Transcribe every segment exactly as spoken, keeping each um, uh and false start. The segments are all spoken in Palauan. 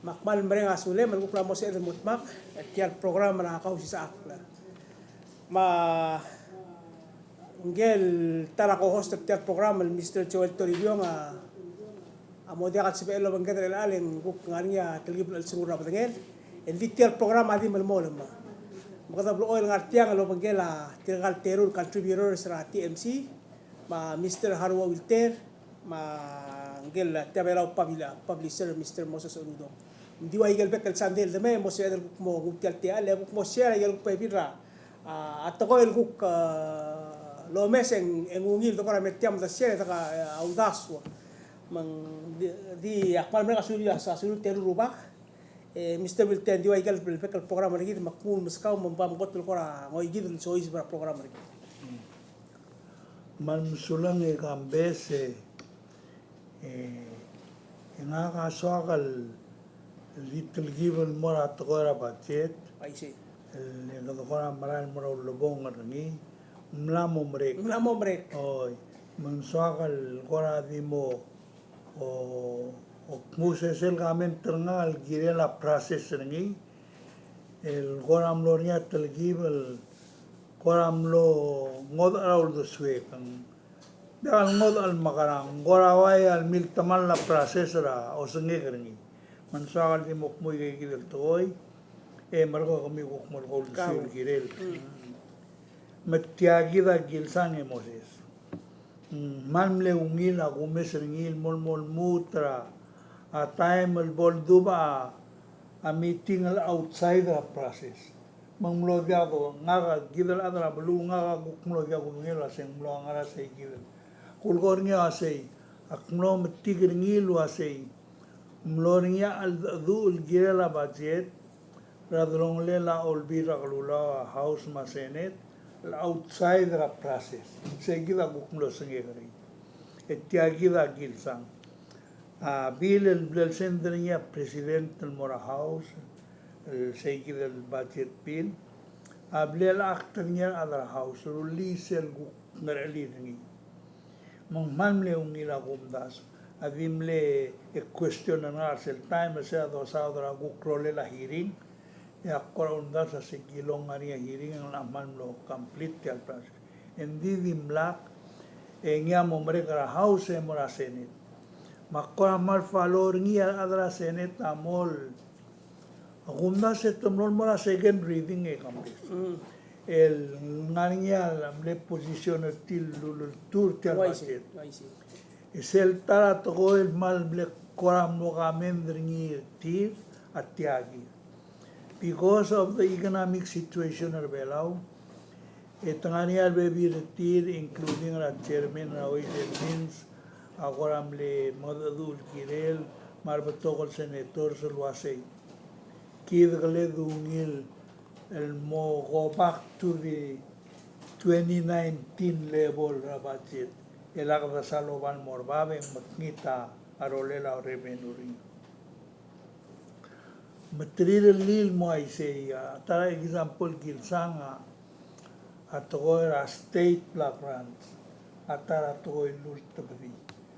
Me ak kmal mereng a sulem el kuk mla mo sebeched el mo dmak er tia el program er a Kausisechakl. Me ngike el ta er a co-host er tia el program el Mister Joel Toribiong a, a mo diak el sebechel el obengked er chelechang e ng kuk ngar er ngii a telkib el chelsengul er a bedengel. E ng di tia el program a di melemolem. Me kede blechoel ngar tiang el obengkel a tirka el teru el contributors er a T M C, me a Mister Haruo Wilter, me ngike el Tia Belau publi-, publisher Mister Moses Onudong. Ng di ua ikel bek el sandei el de mei, mo sebeched el kuk mo kuk tia el techall, e kuk mo share a ikel kuk bebil er a, a, a tekoi el kuk, a, lomes e ng, e ng ungil de kora me tia me de share, e de ka, a, uldasu. Me ng di, di ak kmal mereng a suliu, a suliu el teru el rubak. E, Mister Wilter, ng di ua ikel bek el program er kid, me ak kmu el meskau me ng bai mkot el kora ngoikid el soiseb er a program er kid. Me a mesulang e Kambes, e, e, e ngak a soak el, el di telkib el mo er a tekoi er a budget. Aisei. El, e kede kora merael el mo er a ulebongel er ngii. Ng mla mo merek. Ng mla mo merek. Oi. Me ng soak el kora di mo, o, o kmu sesei el comment er ngak el kirel a process er ngii. El kora mlo er ngii a telkib el kora mlo ngodech er a uldesuek. Ng diak el ngodech el mekerang, ng kora uai el miltemall a process er a osengek er ngii. Me ng soak el di mo kmu ikakid el tekoi, e merekong e kemiu kuk mo er a uldesuek el kirel. Mm. Me tia kid a kilsang e Moses. Mm, kmal mle ungil a kumes er ngii el mo, mo lmuut er a, a taem el bo ldubech a, a meeting el outside er a process. Me ng mlo diak, ngak a kid el chad er a beluu, ngak a kuk mlo diak kudengei el uasei ng mlo ngar er a sei kid el. Kulekoi er ngii a uasei, ak mlo metik er ngii el uasei, mlo er ngii a cheldecheduch el kirel a budget er a delongelel a Olbiil er a Kelulau, a House me a Senate, el outside er a process. Sei kid a kuk mlo sengek er ngii. E tia kid a kilsang. A bill el ble lsend er ngii a President el mo er a House, el sei kid el budget bill, a ble lact er ngii a rechad er a House, rullii sel kuk ngerechelir er ngii. Me ng kmal mle ungil a kumdasu, a di mle question er ngak er sel taem er se er a dosaod er a kuk rolel a hearing, e ak kora kumdasu a se kilong ngar er ngii a hearing e ng locha kmal mlo complete tia el process. E ng di dimlak, e ngii a mo merek er a House e mo er a Senate. Me ak kora kmal follow er ngii a rechad er a Senate a mol A kumdasu e te mlo el mo er a second reading e Kambes. Mm. El ngar er ngii a mle position er tir el uleltuu er tia el budget. Uaisei, uaisei. E sel ta er a tekoi el kmal mle kora mlo comment er ngii er tir a tia kid. Because of the economic situation er a Belau, e te ngar er ngii a rebebil er tir, including er a chairman er a Ways and Means, a kora mle mengedecheduch el kirel, me a rebetok el senators el uasei, kid kele dungil el mo go back to the twenty nineteen level er a budget, e lak desal oba el mo er bab e ng mekngit a rolel a revenue er ngii. Me te rirellii el mo uaisei, a ta er a example kilsang a, a tekoi er a state block grants, a ta er a tekoi el lultebedii.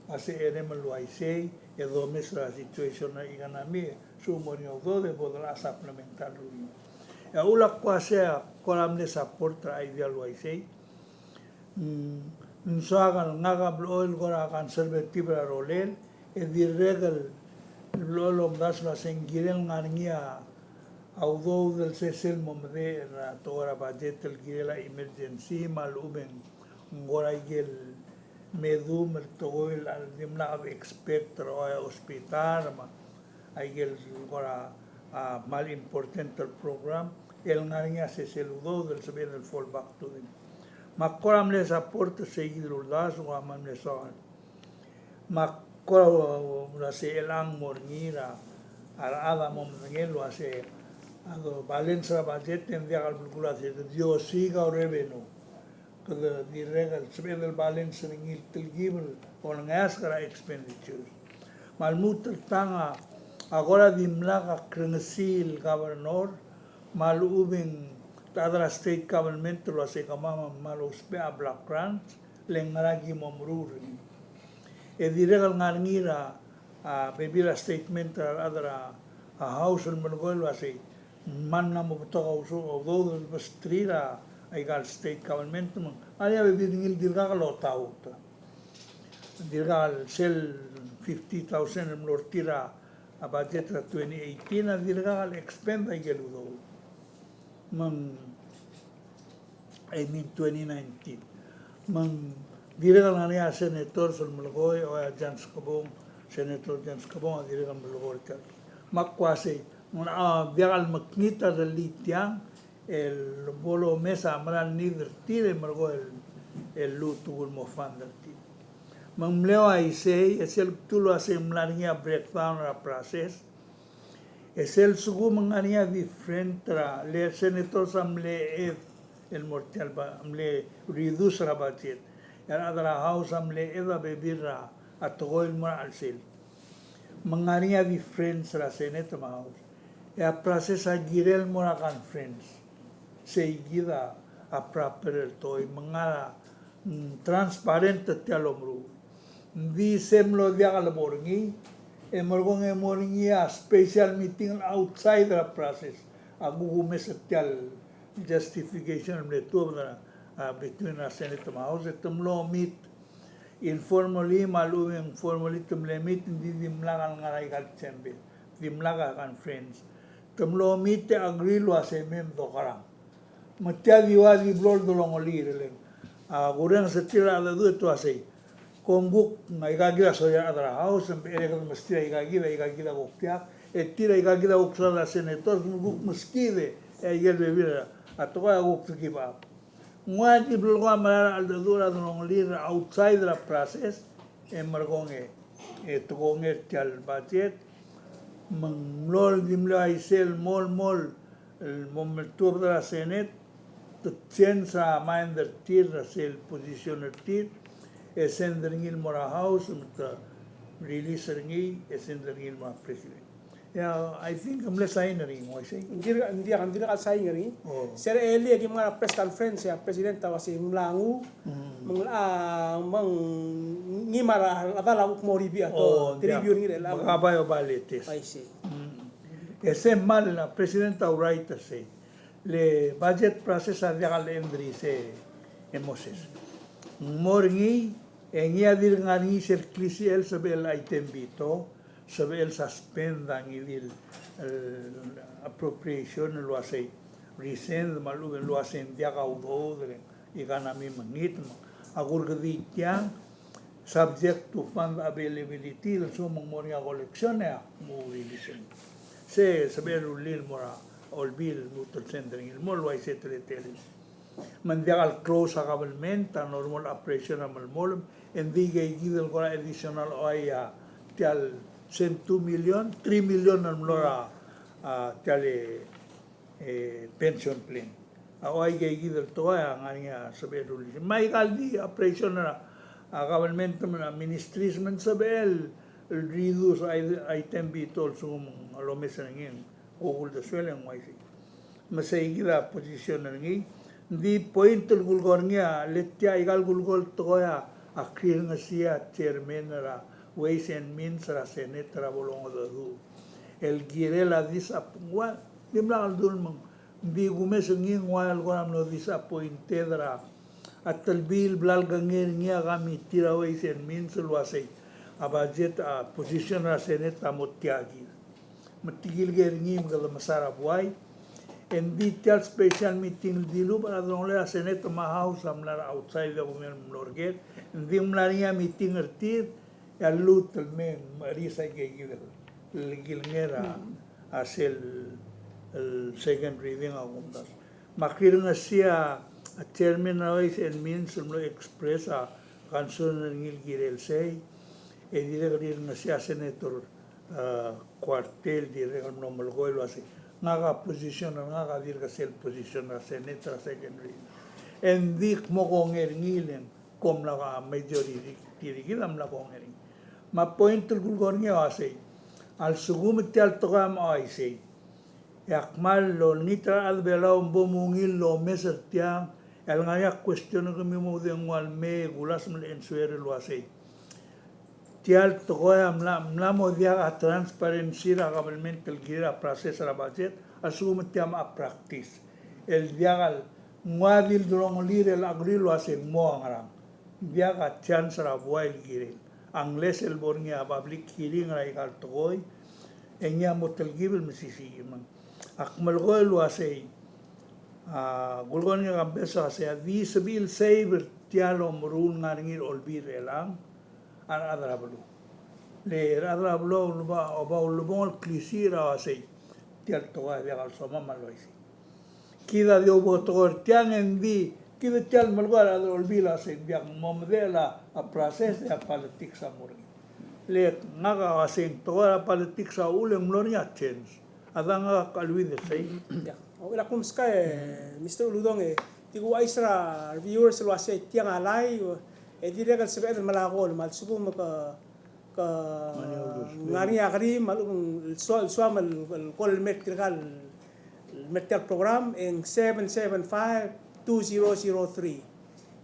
A se er a mle uaisei, e domes er a situation er a economy, se mo er ngii a udoud e bo de locha supplemental er ngii. E a uchul a kmo a se a kora mle support er a idea el uaisei, Mm, ng soak el ngak a blechoel kora conservative er a rolel, e dirrek el blechoel omdasu el uasei ng kirel ngar er ngii a udoud el sesei el mo medechel er a tekoi er a budget el kirel a emergency me a lechub e ng kora ikel medum el tekoi el dimlak expect er a hospital me a ikel kora, a, kmal important el program, el ngar er ngii a sesei el udoud el sebeched el fall back to them. Me ak kora mle support er sei kid el uldasu, kora kmal mle soal. Me ak kora, ua, ua, ua se chelechang mo er ngii er a, a rechad a mo medengei el uase a do balance er a budget e ng diak el belkul a se di osiik a revenue. Kede dirrek el sebeched el balance er ngii el telkib el olengeasek er a expenditures. Me a lmuut el tang a kora dimlak a krengesii el governor me a lechub e ng rechad er a state government el uase kemam a kmal ousbech a block grants le ngera ki mo meruul er ngii. E dirrek el ngar er ngii er a, a, bebil er a statement er a rechad er a a House el melekoi el uasei, me ng mo betok a usu, a udoud el besterir a ikal state government, me ng ngar er ngii a bebil er ngii el dirkak lotaut. Dirkak el sel fifty thousand el mlo er tir a budget er a twenty eighteen a dirkak el expend a ikel udoud. Me ng, I mean, twenty nineteen. Me ng dirrek el ngar er ngii a senators el melekoi, a John Skebong, Senator John Skebong a dirrek el melekoi er tia. Me ak uasei, ng locha diak el mekngit a delii tiang, el bo lomes a mera el need er tir e merekong el, el lmuut el mo fund er tir. Me ng mle uaisei, e sel kdu el uasei ng mla er ngii a breakdown er a process, e sel lsekum ng ngar er ngii a different er a, le senators a mle add el mo er tia el ba, mle reduce er a budget. E a rechad er a House a mle add a bebil er a tekoi el mo er a chelsel. Me ng ngar er ngii a difference er a Senate me a House. E a process a kirel mo er a conference. Sei kid a proper el tekoi, me ng ngar er a, mm, transparent er tia el omeruul. Ng di se mlo diak lebo er ngii, e merekong e mo er ngii a special meeting outside er a process. A kuk omes er tia el justification el mle tuobed er a, a, between a Senate me a House, e te mlo meet informally me a lechub e ng formally te mle meet, ng di dimlak a ngar er a ikal chamber, dimlak a conference. Te mlo meet e agree el uasei me mdokerang. Me tia di ua di blo el delongelir el, a, kurrenges er tir a cheldecheduch e te uasei, kom kuk, a, ikakid a soal a rechad er a House, me ng becherei kede mesterir a ikakid, a ikakid a kuk diak, e tir a ikakid a kuk soal a senators, me kuk meskid e, e aikel bebil er a tekoi a kuk de give up. Ng ua di blo el kuk mera el cheldecheduch er a delongelir outside er a process, e merekong e, e te kongei er tia el budget, me ng mlo di mle uaisei el mo el mo el mo me tuobed er a Senate, te change a mind er tir er sel position er tir, e send er ngii el mo er a House, me te release er ngii, e send er ngii el mo er a President. Yeah, I think ng mle sign er ngii, ng uaisei. Ng dirk, ng dirk, ng dirk el sign er ngii. Oh. Sel elii e kim ngar er a press conference e a President a uasei ng mla nguu, mm, me ng, a, me ng ngii me a rechad a kuk mo review a to, oh, te review er ngii el, me ng bai oba latest. I see. Mm. E se kmal a President a right er sei. Le budget process a diak el end er isei e Moses. Ng mo er ngii, e ngii a dirk ngar er ngii sel klisichel el sebechel item veto, sebechel suspend a ngii di el, el appropriation el uasei rescind me a lechub e ng uasei ng diak a udoud er a economy me ng ngit me a kurkedii tiang, subject to fund availability, el lsekum ng mo er ngii a collection e a mo release. Se sebechel el rullii el mo er a olbiil el lmuut el send er ngii el mo el uaisei teletelel. Me ng diak el close a government, a normal operation a melemolem, e ng di ikeikid el kora additional ua ia tia el sel two million, three million el mlo er a, a, tia el e, pension plan. A ua ikeikid el tekoi a ngar er ngii a sebechel el release. Me aika el di operation er a, a, government me a ministries me ng sebechel el reduce a, a item veto el lsekum a lomes er ngii e ng kuk uldesuel e ng uaisei. Me sei kid a position er ngii, ng di point el kulekoi er ngii a le tia aika el kulekoi el tekoi a krirrengesii a chairman er a Ways and Means er a Senate er a bo longedecheduch el kirel a disap-, ng ua dimlak el dul me ng di kumes er ngii, ng ua el kora mlo disappointed er a telbiil el bla lekengei er ngii a committee er a Ways and Means el uasei a budget, a position er a Senate a mo tia kid. Me tirke er ngii me kede mesa er a buai. E ng di tia el special meeting el dilubech er a delongelel a Senate me a House a mla er a outside e a kumel mlo er ker. Ng di mla er ngii a meeting er tir, e a lluut el mei me a risaik e kid el kilengei er a, a sel, el second reading a kumdasu. Me a krirrengesii a chairman er a Ways and Means el mlo express a concern er ngii el kirel sei, e dirrek el krirrengesii a Senator, a, Kuartei el dirrek el mlo melekoi el uasei, ngak a position er ngak a dirk sel position er a Senate er a second reading. E ng di kmo kongei er ngii le ng kom lak a majority er kid a mla kongei er ngii. Me a point el kulekoi er ngii a uasei, a lsekum tia el tekoi a mo uaisei, e ak kmal olengit er a rechad er a Belau me bo mungil el omes er tiang, e a lengar er ngii a question er kemiu me kede nguu el mei e kulasem el answer el uasei, Tia el tekoi a mla, mla mo diak a transparency er a government el kirir a process er a budget, a lsekum tia me a practice. El diak el nguu a di el delongelir el agree el uasei ng mo a ngerang. Diak a chance er a buai el kirel. Unless el bo er ngii a public hearing er aika el tekoi, e ngii a mo telkib el mesisiich. Me ng, ak melekoi el uasei, a, kulekoi er ngii a Kambes el uasei a di sebechir el save er tia el omeruul el ngar er ngii er a Olbiil er Chelechang a rechad er a beluu. Le rechad er a beluu a uba, uba ulebongel el klisiich er a uasei tia el tekoi a diak el somam me a le uaisei. Kid a di obo tekoi er tiang e ng di, kid tia el melekoi a rechad er a Olbiil a uasei ng diak, ng mo medechel a process e a politics a mo er ngii. Le ngak a uasei ng tekoi er a politics a uchul e ng mlo er ngii a change. A dang a kcheleuid er sei. Ya. O, e a kumskai, e, Mister Uludong, e, di kuuchais er a viewers el uasei tiang a live, e dirrek el sebeched el melai a call, me a lsekum ke, ke ngar er ngii a kerim, me a lechub e ng soam, soam el, el call el mer tirka el, el mer tia el program, e ng seven seven five two zero zero three.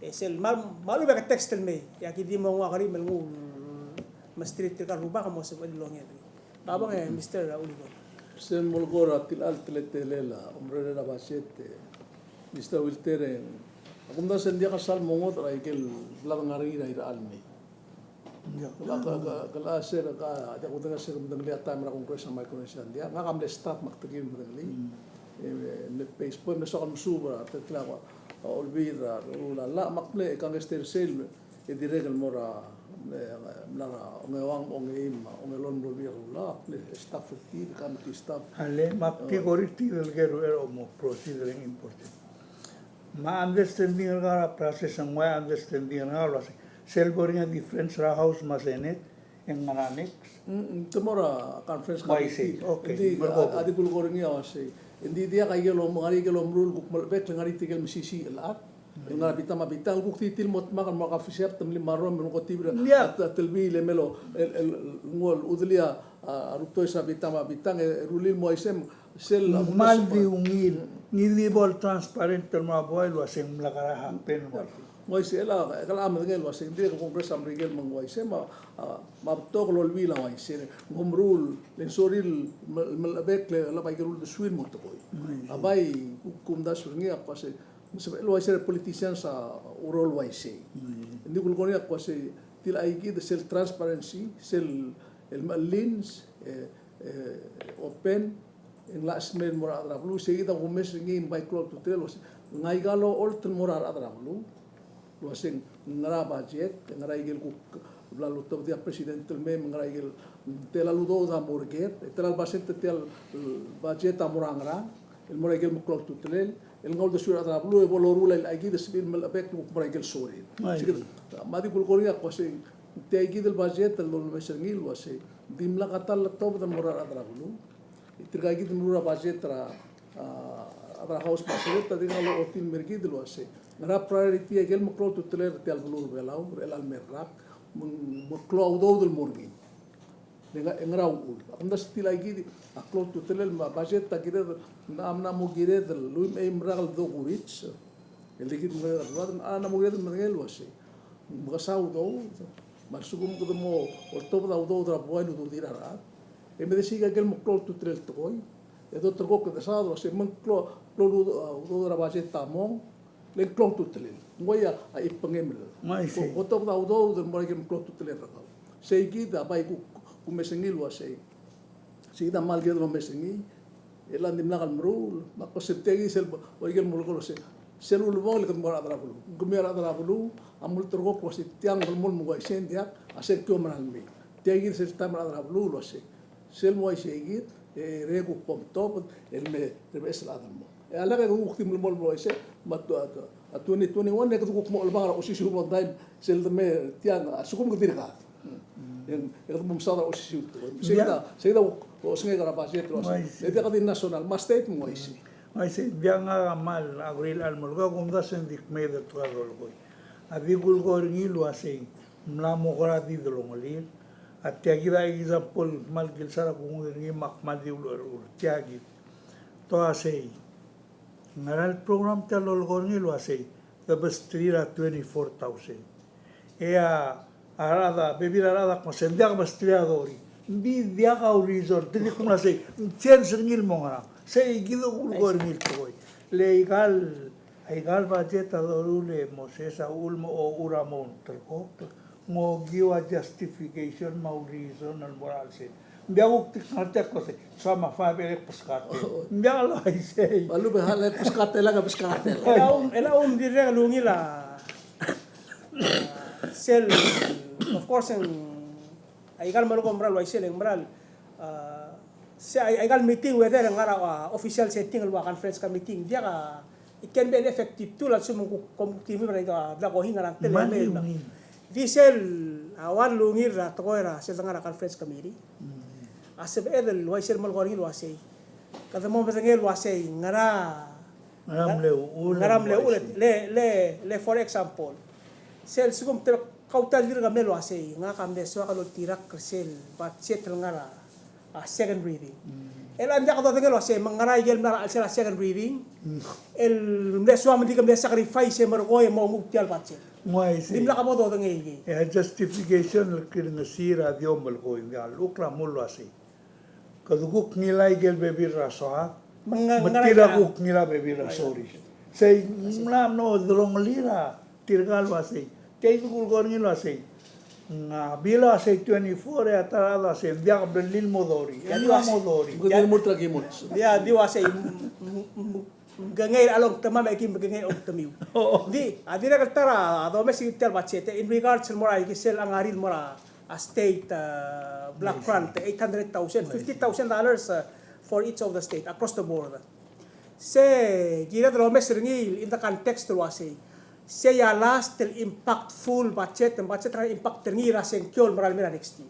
E sel, me a, me a lechub e ke text el mei, e aki di mo nguu a kerim el nguu el mesterir tirka el rubak el mo sebechel el ongedei. Kabang e Mister Uludong. Sel molekoi er a tilechal teletelel a omerellel a budget, e, Mister Wilter, e, a kumdasu e ng diak a sal mo ngodech er a ikel bla dengar er ngii er a irechar el mei. Ka, ka, ka, ka, a se er a, ka, diak kudengei se er a medengelii a taem er a Congress er a Micronesia, ng diak, ngak a mle staff me ak telkib el medengelii. E, mle Facebook, mle soak el mesuub er a teletelel a Olbiil er a Kelulau, me ak mle, e, kangkei er sel, e dirrek el mo er a, e, mla er a ongeuang, ongeim, ongelolem el Olbiil er a Kelulau, e staff er tir, committee staff. A le, me ak di kora tir el keru er a mo proceed er a important. Me a understanding er kau er a process, ng ua understanding er kau el uasei sel bo er ngii a difference er a House me a Senate, e ng ngar er a next. Mm, mm, te mo er a conference committee. Uaisei, okay. Ng di, a di kulekoi er ngii a uasei, ng di diak a ikel om, ngar er ngii a ikel omeruul el kuk melebek el ngar er ngii tirkel mesisiich el chad el ngar er a bitang me a bitang, el kuk di tir el mo dmak el mo er a coffee shop, te mlim a rrom, me ng ko tibir a, a telbiil e mei el, el, el, el nguu el chudelii a, a rubtois er a bitang me a bitang, e rullii el mo uaisei, sel, a, kmal di ungil, ngii di bo el transparent el mo er a buai el uasei ng mla kora happen el uaisei. Ng uaisei, el a, e kede medengei el uasei, ng dirrek el Congress a Merikel me ng uaisei, me a, a, me a betok el olbiil a uaisei, ng omeruul, le ng sorir el me, melebek, le, le bai ikel uldesuir el mo tekoi. A bai, ku, kumdasu er ngii, a kmo uasei, me sebechel el uaisei er a politicians a ureor el uaisei. Ng di kulekoi er ngii a kmo uasei, tilecha kid sel transparency, sel, el mechelins, e, e, open, e ng locha smecher el mo er a rechad er a beluu, sei kid a kumes er ngii me bai klou a ultutelel el uasei, ng aika el ocholt el mo er a rechad er a beluu el uasei ng ngera budget, ngera ikel kuk bla lotobedii a president el mei, me ngera ikel, tela el udoud a mo er ker, e tela el percent er tia el budget a mo er a ngerang, el mo er a ikel meklou a ultutelel, el nguu a uldesuir a rechad er a beluu, e bo loruul a ikid el sebechir el melebek el kuk mo er a ikel sorir. Sei kid, me a di kulekoi er ngii a kmo uasei, tia ikid el budget el lomes er ngii el uasei, dimlak a ta el letobed el mo er a rechad er a beluu. E tirka ikid el meruul a budget er a, a, a rechad er a House me a Senate, a dirkak lochotii el mer kid el uasei, ngera priority a ikel meklou a ultutelel er tia el beluu er a Belau, er chelecha el me el rak, me ng, meklou a udoud el mo er ngii. Le ng, e ngera uchul. A kumdasu e tilecha kid a klou a ultutelel me a budget a kired, ng mla mo kired el lluich me a eim el rak el dokurits. El di kid me a, a, ng mla mo kired el medengei el uasei, mekesai a udoud, me a lsekum kede mo oltobed a udoud er a buai el ududir a rechad, e me de siik a ikel meklou a ultutelel el tekoi, e doterekokl e desaod el uasei me ng klou, klou a udoud, a, udoud er a budget a mong, le ng klou a ultutelel. Ng uaia a chipengem el. Ko, ko tobed a udoud el mo er a ikel meklou a ultutelel er kau. Sei kid a bai ku, kumes er ngii el uasei, sei kid a kmal kired el omes er ngii, e le ng dimlak el meruul, me a kmo se tia kid sel, ua ikel melekoi el uasei, sel ulebongel e kede mo er a rechad er a beluu. Ng kemiu a rechad er a beluu a mo ulterekokl el uasei tiang melemolem me ng uaisei, ng diak, a sel kmo meral mei. Tia kid sel taem er a rechad er a beluu el uasei, sel mo uaisei kid, e, e kuk bo mtobed el me, e, beches el chad el mo. E a lak e kuk di melemolem el uaisei, me a tu, a tu, a twenty twenty-one e kede kuk mo chelebangel er a osisiu el mo daim, sel de me tiang, a lsekum kede dirkak. E ng, e kede mo mesaod er a osisiu el tekoi. Sei kid a, sei kid a kuk osengek er a budget el uasei, e diak di national, me a state me ng uaisei. Uaisei, diak, ngak a kmal agree el mo, kau kumdasu e ng di kmeed el tekoi el lolekoi. A di kulekoi er ngii el uasei, mla mo kora di delongelir. A tia kid a example, kmal kilsa er a kunguu er ngii me ak kmal di ulecherechur. Tia kid. Te uasei, ngera el program tia el lolekoi er ngii el uasei, de besterir a twenty-four thousand. E a A rechad a, bebil a rechad a kmo se ng diak besterir a dori. Ng di diak a reason, te di kmo sei, ng change er ngii el mo ngerang. Sei kid a kulekoi er ngii el tekoi. Le ikal, ikal budget a doruul e Moses a uchul me a ochur a mo ulterekokl, ng okiu a justification me a reason el mo er a chelsel. Ng diak kuk di ngar tiang el kmo sei, soam a five e le beskak. Ng diak el uaisei. Me a lebo e le beskak, e le beskak. E le a um, e le a um dirrek el ungil a sel, of course, ng, a ikal melekoi a mera el uaisei, e ng mera el, a, se a, a ikal meeting, whether ng ngar er a, a, official setting el ua conference committee, ng diak a, it can be an effective tool, a lsekum ng kuk, kom kuk di mei er a, a, bla kohi ngar er a telemel. Di sel, a, ua lungil er a tekoi er a sel dengar er a conference committee. A sebeched el uaisei el melekoi er ngii el uasei. Kede mo medengei el uasei, ngera, ngera mle uchul, ngera mle uchul, le, le, le, for example, sel lsekum te kautel dirk mle uasei, ngak a mle soak el oltirakl er sel budget el ngar er a, a, second reading. E le ng diak dodengei el uasei, me ng ngera ikel mla er a chelsel a second reading, el mle soam e di ke mle sacrifice e merekoi e mo nguu tia el budget. Ng uaisei. Dimlak bo dodengei ikei. E a justification el kirengesii er a di omelekoi, ng diak el uchul a mle uasei. Kede kuk ngilai ikel bebil er a soad, me ng, me tir a kuk ngilai a bebil er a sorir. Sei ng mla mlo delongelir a tirka el uasei. Tia kid a kulekoi er ngii el uasei. Ng a bil a uasei twenty-four e a ta er a chad a uasei ng diak blellii el mo dori. Ng diak mo dori. Ng di mo ulterekokl. Ng di uasei, m-, m-, m-, mekengei er a longtemam e aki mekengei er a longtemiu. Di, a dirrek el ta er a domes er tia el budget, e in regards el mo er a ikisel a ngar er ngii el mo er a, a state, a, block grant, eight hundred thousand, fifty thousand dollars, a, for each of the state, across the board. Se kired el omes er ngii, in the context el uasei. Sei a last el impactful budget, budget er a impact er ngii er a sengkio el mera el mei er a next year.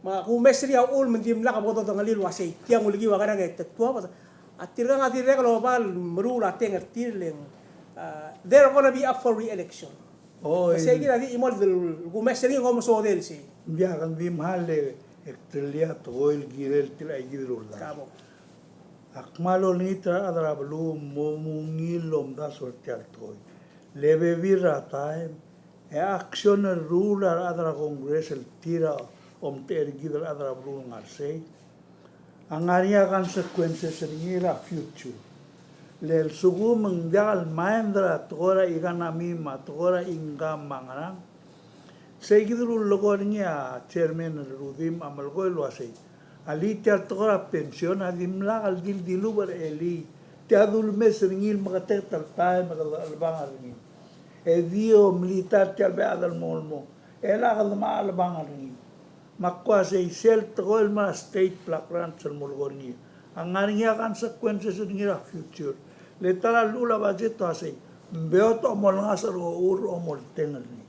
Me a kumes er ngii a uchul me ng dimlak bo dodengelii el uasei tia ng ulekiu a ngerang e te tuobed. A tirkang a dirrek el oba el meruul a teng er tir le ng, a, they're gonna be up for re-election. O, sei kid a di chimo el kumes er ngii e ng omesodel sei. Ng diak, ng di mle, e, ak telii a tekoi el kirel tia kid el uldasu. Ka bo. Ak kmal olengit er a rechad er a beluu me ng ungil el omdasu er tia el tekoi. Le bebil er a taem, e a action el ruul a rechad er a Congress el tir a omtechei er kid el chad er a beluu el ngar sei a ngar er ngii a consequences er ngii er a future. Le lsekum ng diak el mind er a tekoi er a economy me a tekoi er a income me a ngerang. Sei kid el lulekoi er ngii a chairman el Rudimch a melekoi el uasei. A lii tia el tekoi er a pension a dimlak el di le dilubech er a elii. Tia dulemes er ngii el meketeket el taem me kede chelebangel er ngii. E di omelitii tia el bechad el mo el mo. E le kede mo chelebangel er ngii. Me ak uasei sel tekoi el mo er a state block grants el mo lekoi er ngii a ngar er ngii a consequences er ngii er a future. Le ta er a llechul a budget a uasei, ng beot a omolengasech er a ochur a omolteng er ngii.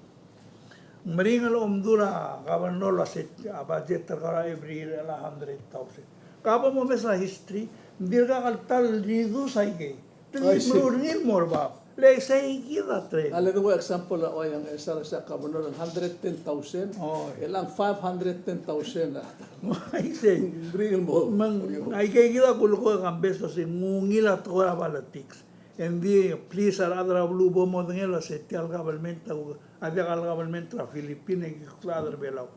Ng meringel a omdu er a governor el uasei a budget er kau er a every year el a hundred thousand. Ka bo momes a history, ng dirkak el ta el reduce a ikei. Te di meruul er ngii el mo er bab. Le sei kid a trend. A le dengua example a ua iang e sar se a governor el hundred ten thousand, el ang five hundred ten thousand a. Uaisei. Ng ringel mo. Me ng, aikei kid a kulekoi e kambes el uasei ng ungil a tekoi er a politics. E ng di please a rechad er a beluu bo modengei el uasei tia el government a A diak el government er a Philippines, e ng di kuk chad er a Belau.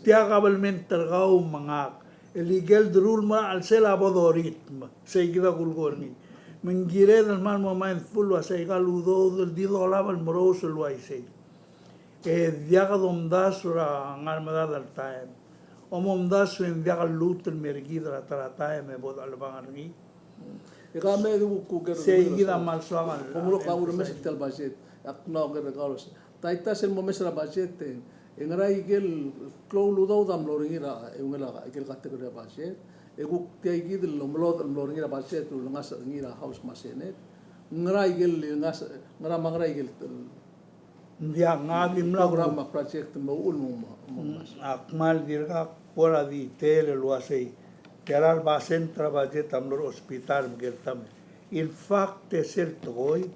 Tia government er kau me ngak. El ikel deruul el mo er a chelsel a bo doritm. Sei kid a kulekoi er ngii. Me ng kired el kmal mo mindful el uasei aikal udoud el di dolab el merous el uaisei. E diak domdasu er a ngar medad el taem. Omomdasu e ng diak el lluut el mer kid er a ta er a taem e bo dechelebangel er ngii. E ka me di kuk, kuk er sei kid a kmal soak el. Kom lak a uremes er tia el budget. Ak mla oker er kau el uasei. Taita sel momes er a budget e, e ngera ikel klou el udoud a mlo er ngii er a, e ungil a ikel category er a budget. E kuk tia kid el omelodech el mlo er ngii er a budget el ulengasech er ngii er a House me a Senate. Ngera ikel ngasech, ngera me a ngera ikel tel. Ng diak, ngak a dimlak program me a project me a uchul me ng mo, mo. Mm, ak kmal dirkak kora detail el uasei. Tia el basent er a budget a mlo er a hospital me a ikel ta me. In fact, e sel tekoi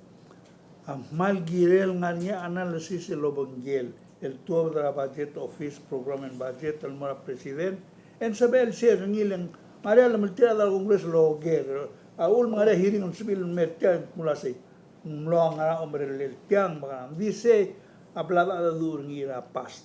a kmal kirel ngar er ngii a analysis el obengkel el tuobed er a budget office, program and budget el mo er a president, e ng sebechel share er ngii el ng ngar er ngii a lemeltir a rechad er a Congress el oker a uchul me ng ngar er ngii a hearing el sebechir el mer tiang el kmo uasei ng mlo ngar er a omerellel tiang, me ng di sei a bla dechedecheduch er ngii er a past.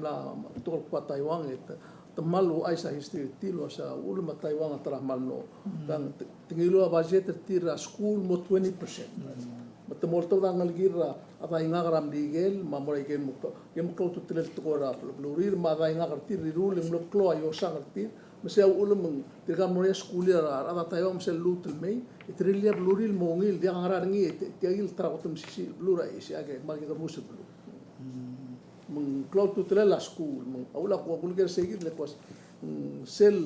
mla betok el kuk a Taiwan e te, te kmal ouchais a history er tir el uasei a uchul me a Taiwan a ta er a kmal mlo. Ng te, te ngiluu a budget er tir er a skuul el mo twenty percent. Me te mo oltobed a ngelekir er a daingak er a Merikel, me a mo er a ikel mo, ikel mo klou a ultutelel tekoi er a bel, belurir, me a daingak er tir, rirruul e ng mlo klou a iosang er tir, me sei a uchul me ng tirka el mo er a skuul er a, er a Taiwan me sel lluut el mei, e te rirellii a belurir el mo ungil, diak a ngera er ngii, e te, tia kid el ta er a kot el mesisiich el beluu er a Asia, ke me a kid a mo sel beluu. Me ng klou a ultutelel a skuul, me ng, a uchul a kuk, a kuleker er sei kid el kmo, mm, sel,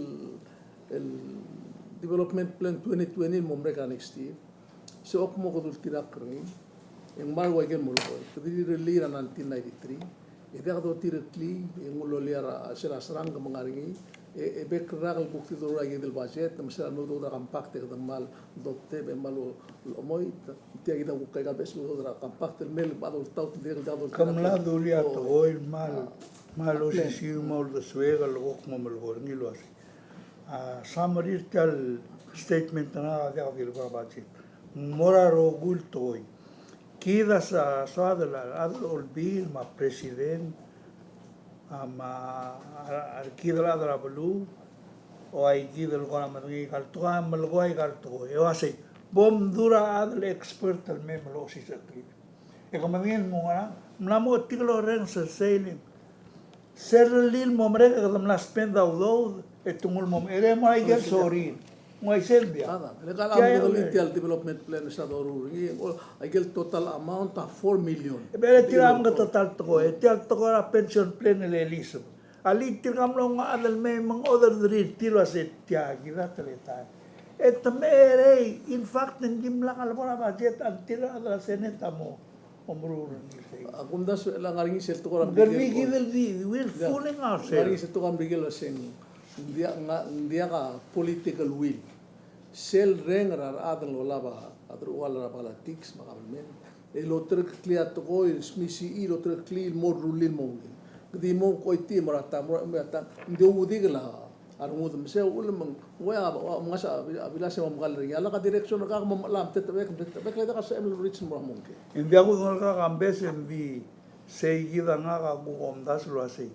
el development plan twenty twenty el mo merek er a next year. Se kuk mo kede ultirakl er ngii, e ng mla er a ua ikel molekoi. Kede rirellii er a nineteen ninety-three, e diak dotireklii, e ng ulolii er a sel a serang ke menga er ngii, e, e bek el rak el kuk di doruul a ikel budget, me sel a udoud er a compact e kede kmal doteb e kmal omoit, tia kid a kuk aika el beches el udoud er a compact el mei el bla doltaut el dirrek el diak doltirakl. Ke mla dulii a tekoi el kmal, kmal osisiu me a uldesuek el kuk mo melekoi er ngii el uasei. A summary er tia el statement er ngak a diak di lebo er a budget. Ng mo er a rokui el tekoi. Kid a sa, soad el chad el olbiil me a president, a, me a, a, kid el chad er a beluu, ua kid el kora medengei aika el tekoi, melekoi aika el tekoi. E uasei, bo mdu er a chad el expert el mei me losisecheklii. E ke medengei el mo ngerang, mla mo chetik el orrenges er sei el Sel rullii el mo merek e kede mla spend a udoud, e te nguu el mo, e le mo er a ikel sorir. Ng uaisei el diak. Tia el development plan se a doruul er ngii, o, a ikel total amount a four million. E bele tirka me ke total tekoi, e tia el tekoi er a pension plan el eliseb. A le tirka mlo nguu a chad el mei me ng order er tir el uasei tia kid a teletael. E te mei er ei, in fact, ng dimlak a lebo er a budget until a rechad er a Senate a mo omeruul er ngii. A kumdasu e le ngar er ngii sel tekoi er a Merikel. Kid el di, we're fooling ourselves. Ngar er ngii sel tekoi er a Merikel el uasei ng diak, ng diak a political will. Sel reng er a rechad el olab a deruchall er a politics me a government el oterekeklii a tekoi el smisichii el oterekeklii el mo rullii el mo ungil. Kede di mo koitii mo er a ta, mo er a ta, ng di oudikel a a rengud me se uchul me ng ua a, ua, omngasech a bi-, a bilas e mo mekall er ngii. A lak a direction er kau me ng mla mtetebek, mtetebek, le diak a sebechem el reach el mo er a mongke. Ng diak kudengelkak a mbes e ng di sei kid a ngak a kuk omdasu el uasei.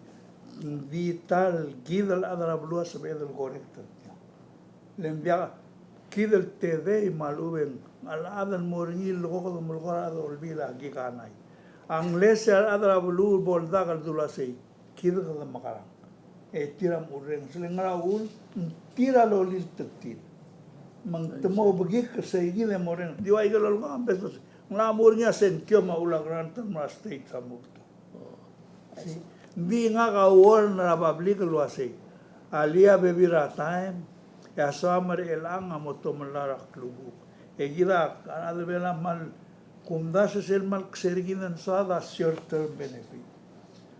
Ng di ta el kid el chad er a beluu a sebeched el correct er tiang. Le ng diak kid el tedei me a lechub e ng a chad el mo er ngii el lekong e kede melekoi er a chad er a Olbiil a kik a nai. A ngles e a rechad er a beluu bo ldak el dul uasei. Kid kede mekerang. E tir a mo urrenges. Le ngera uchul, ng tir a lolilterir. Me ng te mo bekikl er sei kid e mo urrenges. Di ua ikel lolekoi a mbes el uasei, ng locha mo er ngii a sengkio me a ula grant el mo er a state a mo ultuil. Ng di ngak a warn er a public el uasei, a lii a bebil er a taem, e a soam er chelechang a mo tomellii a klukuk. E kid a rechad er a Belau a kmal kumdasu sel kmal kser kid e ng soad a short term benefit.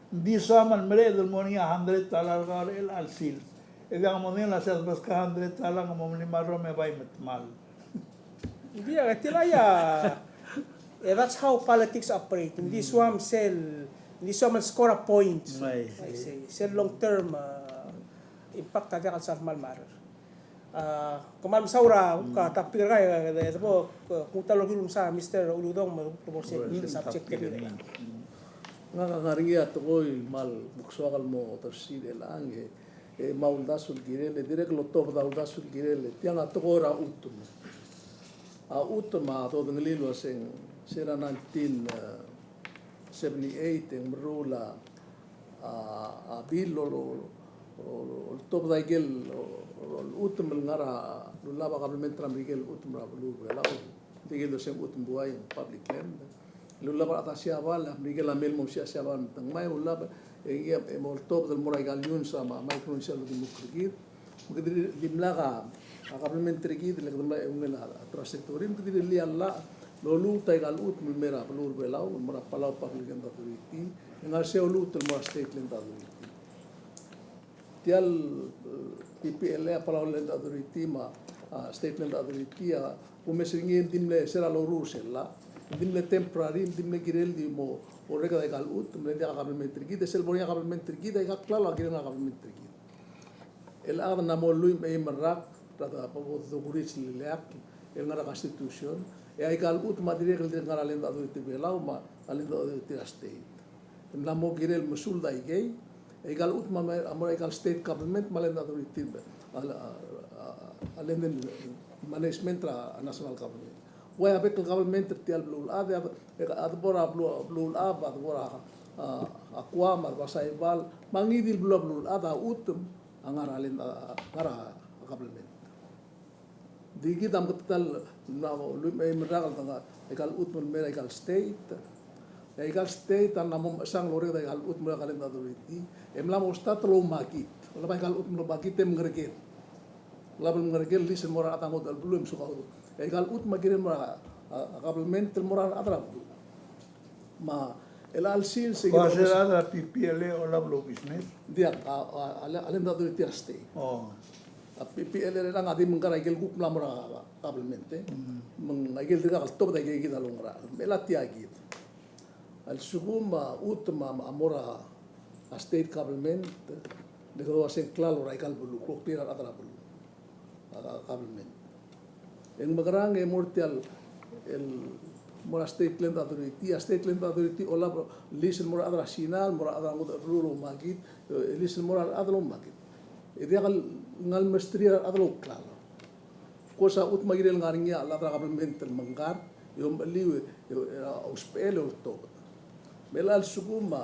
Ng di soam el mereched el mo er ngii a hundred dollar er kau er chelecha el sils. E diak modengei el uasei a debeskak a hundred dollar e ng mo melim a rrom e bai me kmal. Ng di a, e tia el, e that's how politics operate. Ng di soam sel, ng di soam el score a points. Right. I see. Sel long term, uh, impact a diak el sal kmal matter. A, kmal mesaul er a, mm, ka topic er kau, e, e, e, bo, ke, kuk ta el okiu el msa, Mister Uludong, me bo se, mm, subject er ngii. Ngak a ngar er ngii a tekoi el kmal kuk soak el mo odersii er chelechang, e, e, me a uldasu el kirel, e, dirrek el otobed a uldasu el kirel, e, tiang a tekoi er a chutem. A chutem a dodengelii el uaseng, se er a nineteen, e, seventy-eight, e ng meruul a a, a bill el, el, el, el oltobed a ikel, el, el, el chutem el ngar er a, el ulab a kabelment er a Merikel el chutem er a beluu er a Belau. Ng di ikel dosem chutem buai, public land. El ulab a rechad er a Siabal, a Merikel a mei el mo mesiich a Siabal me te ngmai, ulab, e, e, e mo oltobed el mo er a ikal unions me a, me a Micronesia el uldimukl er kid. Me kede di, dimlak a, a kabelment er kid, le kede mla eungel a, a trust secretary, me kede di lmuut a llach, el oluut a ikal chutem el mei er a beluu er a Belau, el mo er a Palau Public Land Authority, e ngar er sei a oluut el mo er a State Land Authority. Tia el, eh, P P L A, Palau Land Authority, me a, a, State Land Authority, a, kumes er ngii e ng di mle se er a loruul er sel llach, e ng di mle temporary, e ng di mle kirel di mo, orreked a ikal chutem, me ng diak a kabelment er kid, e sel bo er ngii a kabelment er kid, a ikal klalo a kirel ngar er a kabelment er kid. El chad a mo lluich me a eim el rak, er a bo dokurits el ileakl, el ngar er a Constitution, e a ikal chutem a dirrek el dirrek ngar er a Land Authority er a Belau, me a Land Authority er a State. E mla mo kirel el mesuld a ikei, e a ikal chutem a mo er a ikal State Government, me a Land Authority, a, a, a, a Land Management er a National Government. Ua a bek el kabelment er tia el beluulechad, e a, e a debo er a beluu, beluulechad, a debo er a, a, a Guam, a debo er a Saipan, me a ngii di el beluu, beluulechad, a chutem a ngar er a Land, a, a ngar er a kabelment. Di kid a meketeket el, na, lluich me a eim el rak el ngar er a ikal chutem el mei er a ikal state. E a ikal state a mla mo mechesang el orreked a ikal chutem el mei er a ikal Land Authority. E mla mo start el oumakit. Olab a ikal chutem el oumakit e mengereker. Olab el mengereker el lease el mo er a rechad er a ngodech el beluu e msukau. E a ikal chutem a kirel el mo er a, a, a kabelment el mo er a rechad er a beluu. Me a chelecha el sils e... Ua se el chad er a P P L A a olab el oubisnes? Diak, a, a, a, a Land Authority er a state. Oh. A P P L A er chelechang a di mengkar a ikel kuk mla mo er a kabelment, e. Mm. Me ng a ikel dirkak el tobed a ikei kid a loungerachel. Me a tia kid. A lsekum a chutem a mo er a state government, le kede ua se ng klalo er a ikal beluu, kloklir a rechad er a beluu. A, a kabelment. E ng mekerang e mo er tia el, el mo er a State Land Authority, a State Land Authority a olab lease el mo er a rechad er a Sina, el mo er a rechad er a ngodech el beluu el oumakit, e, lease el mo er a rechad el oumakit. E diak el ngar er a mesterir a rechad el ouklalo. Of course, a chutem a kirel ngar er ngii a chad er a kabelment el mengkar, e omecheliu, e, e, a ousbechel e oltobed. Me a lsekum a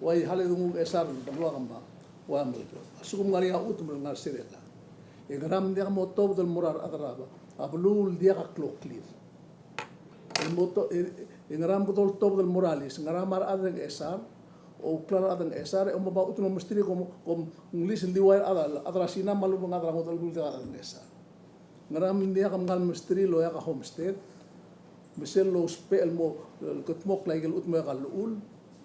Ua i hale denguu a chesar el beluak me a ua Melekeok. A lsekum ng ngar er ngii a chutem el ngar er sel llach, e ngera me ng diak mo tobed el mo er a rechad er a beluu el diak a kloklir? E mo to-, e, e ngera me kede oltobed el mo er a lease? Ngera me a rechad er a Ngchesar, a klalo el chad er a Ngchesar, e mo ba chutem el mesterir, kom, kom lease el di ua a rechad, a rechad er a Sina me a lechub e ng chad er a ngodech el beluu el diak a rechad er a Ngchesar. Ngera me ng diak el mesterir el oeak a homestead, me sel lousbech el mo, el kedmokl a ikel chutem el oeak a llechul,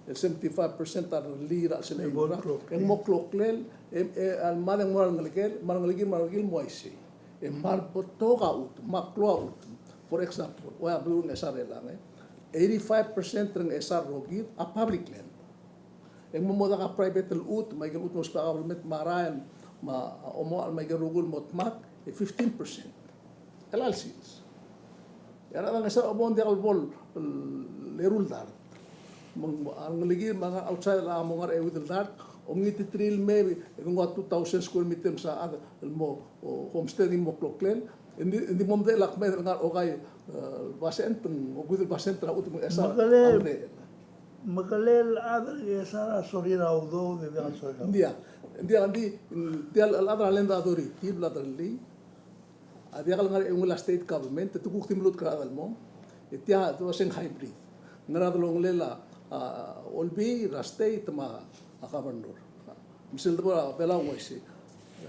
el seventy-five percent a rellii er a chelsel a, e ng mo kloklir, e, e, a lemad e ng mo er a rengelekel, me a rengelekel, me a rengelekel el mo uaisei. E me a rebetok a chutem, me a klou a chutem. For example, ua beluu er a Ngchesar er chelechang, e, eighty-five percent er a Ngchesar el rokir a public land. E ng mo mo diak a private el chutem, me a ikel chutem el ousbech a government me a rael, me a omoachel me a ikel rokui el mo dmak, e fifteen percent. Chelecha el sils. E a rechad er a Ngchesar a bo ng diak el bo el eru el dart. Me ng, a rengelekel me a ngar er a outside a mo ngar er a euid el dart, e ngii di tirke el mei, e ng ua two thousand square meter me a chad el mo, o, homestead e mo kloklir, e ng di, e ng di mo medechel a kmeed el ngar er a okai, e, basent, ng okeuid el basent er a chutem er a Ngchesar. Mekelel, a medechel. Mekelel a chad er a Ngchesar a sorir a udoud e diak a sorir a udoud. Ng diak, ng diak, ng di, tia el chad er a Land Authority el bla derellii a diak el ngar er a eungel a state government, e te kuk di meluut er a rechad el mong, e tia, te uasei ng hybrid. Ng ngar er a delongelel a, a, olbiil er a state me a, a governor. Me sel debo er a Belau ng uaisei.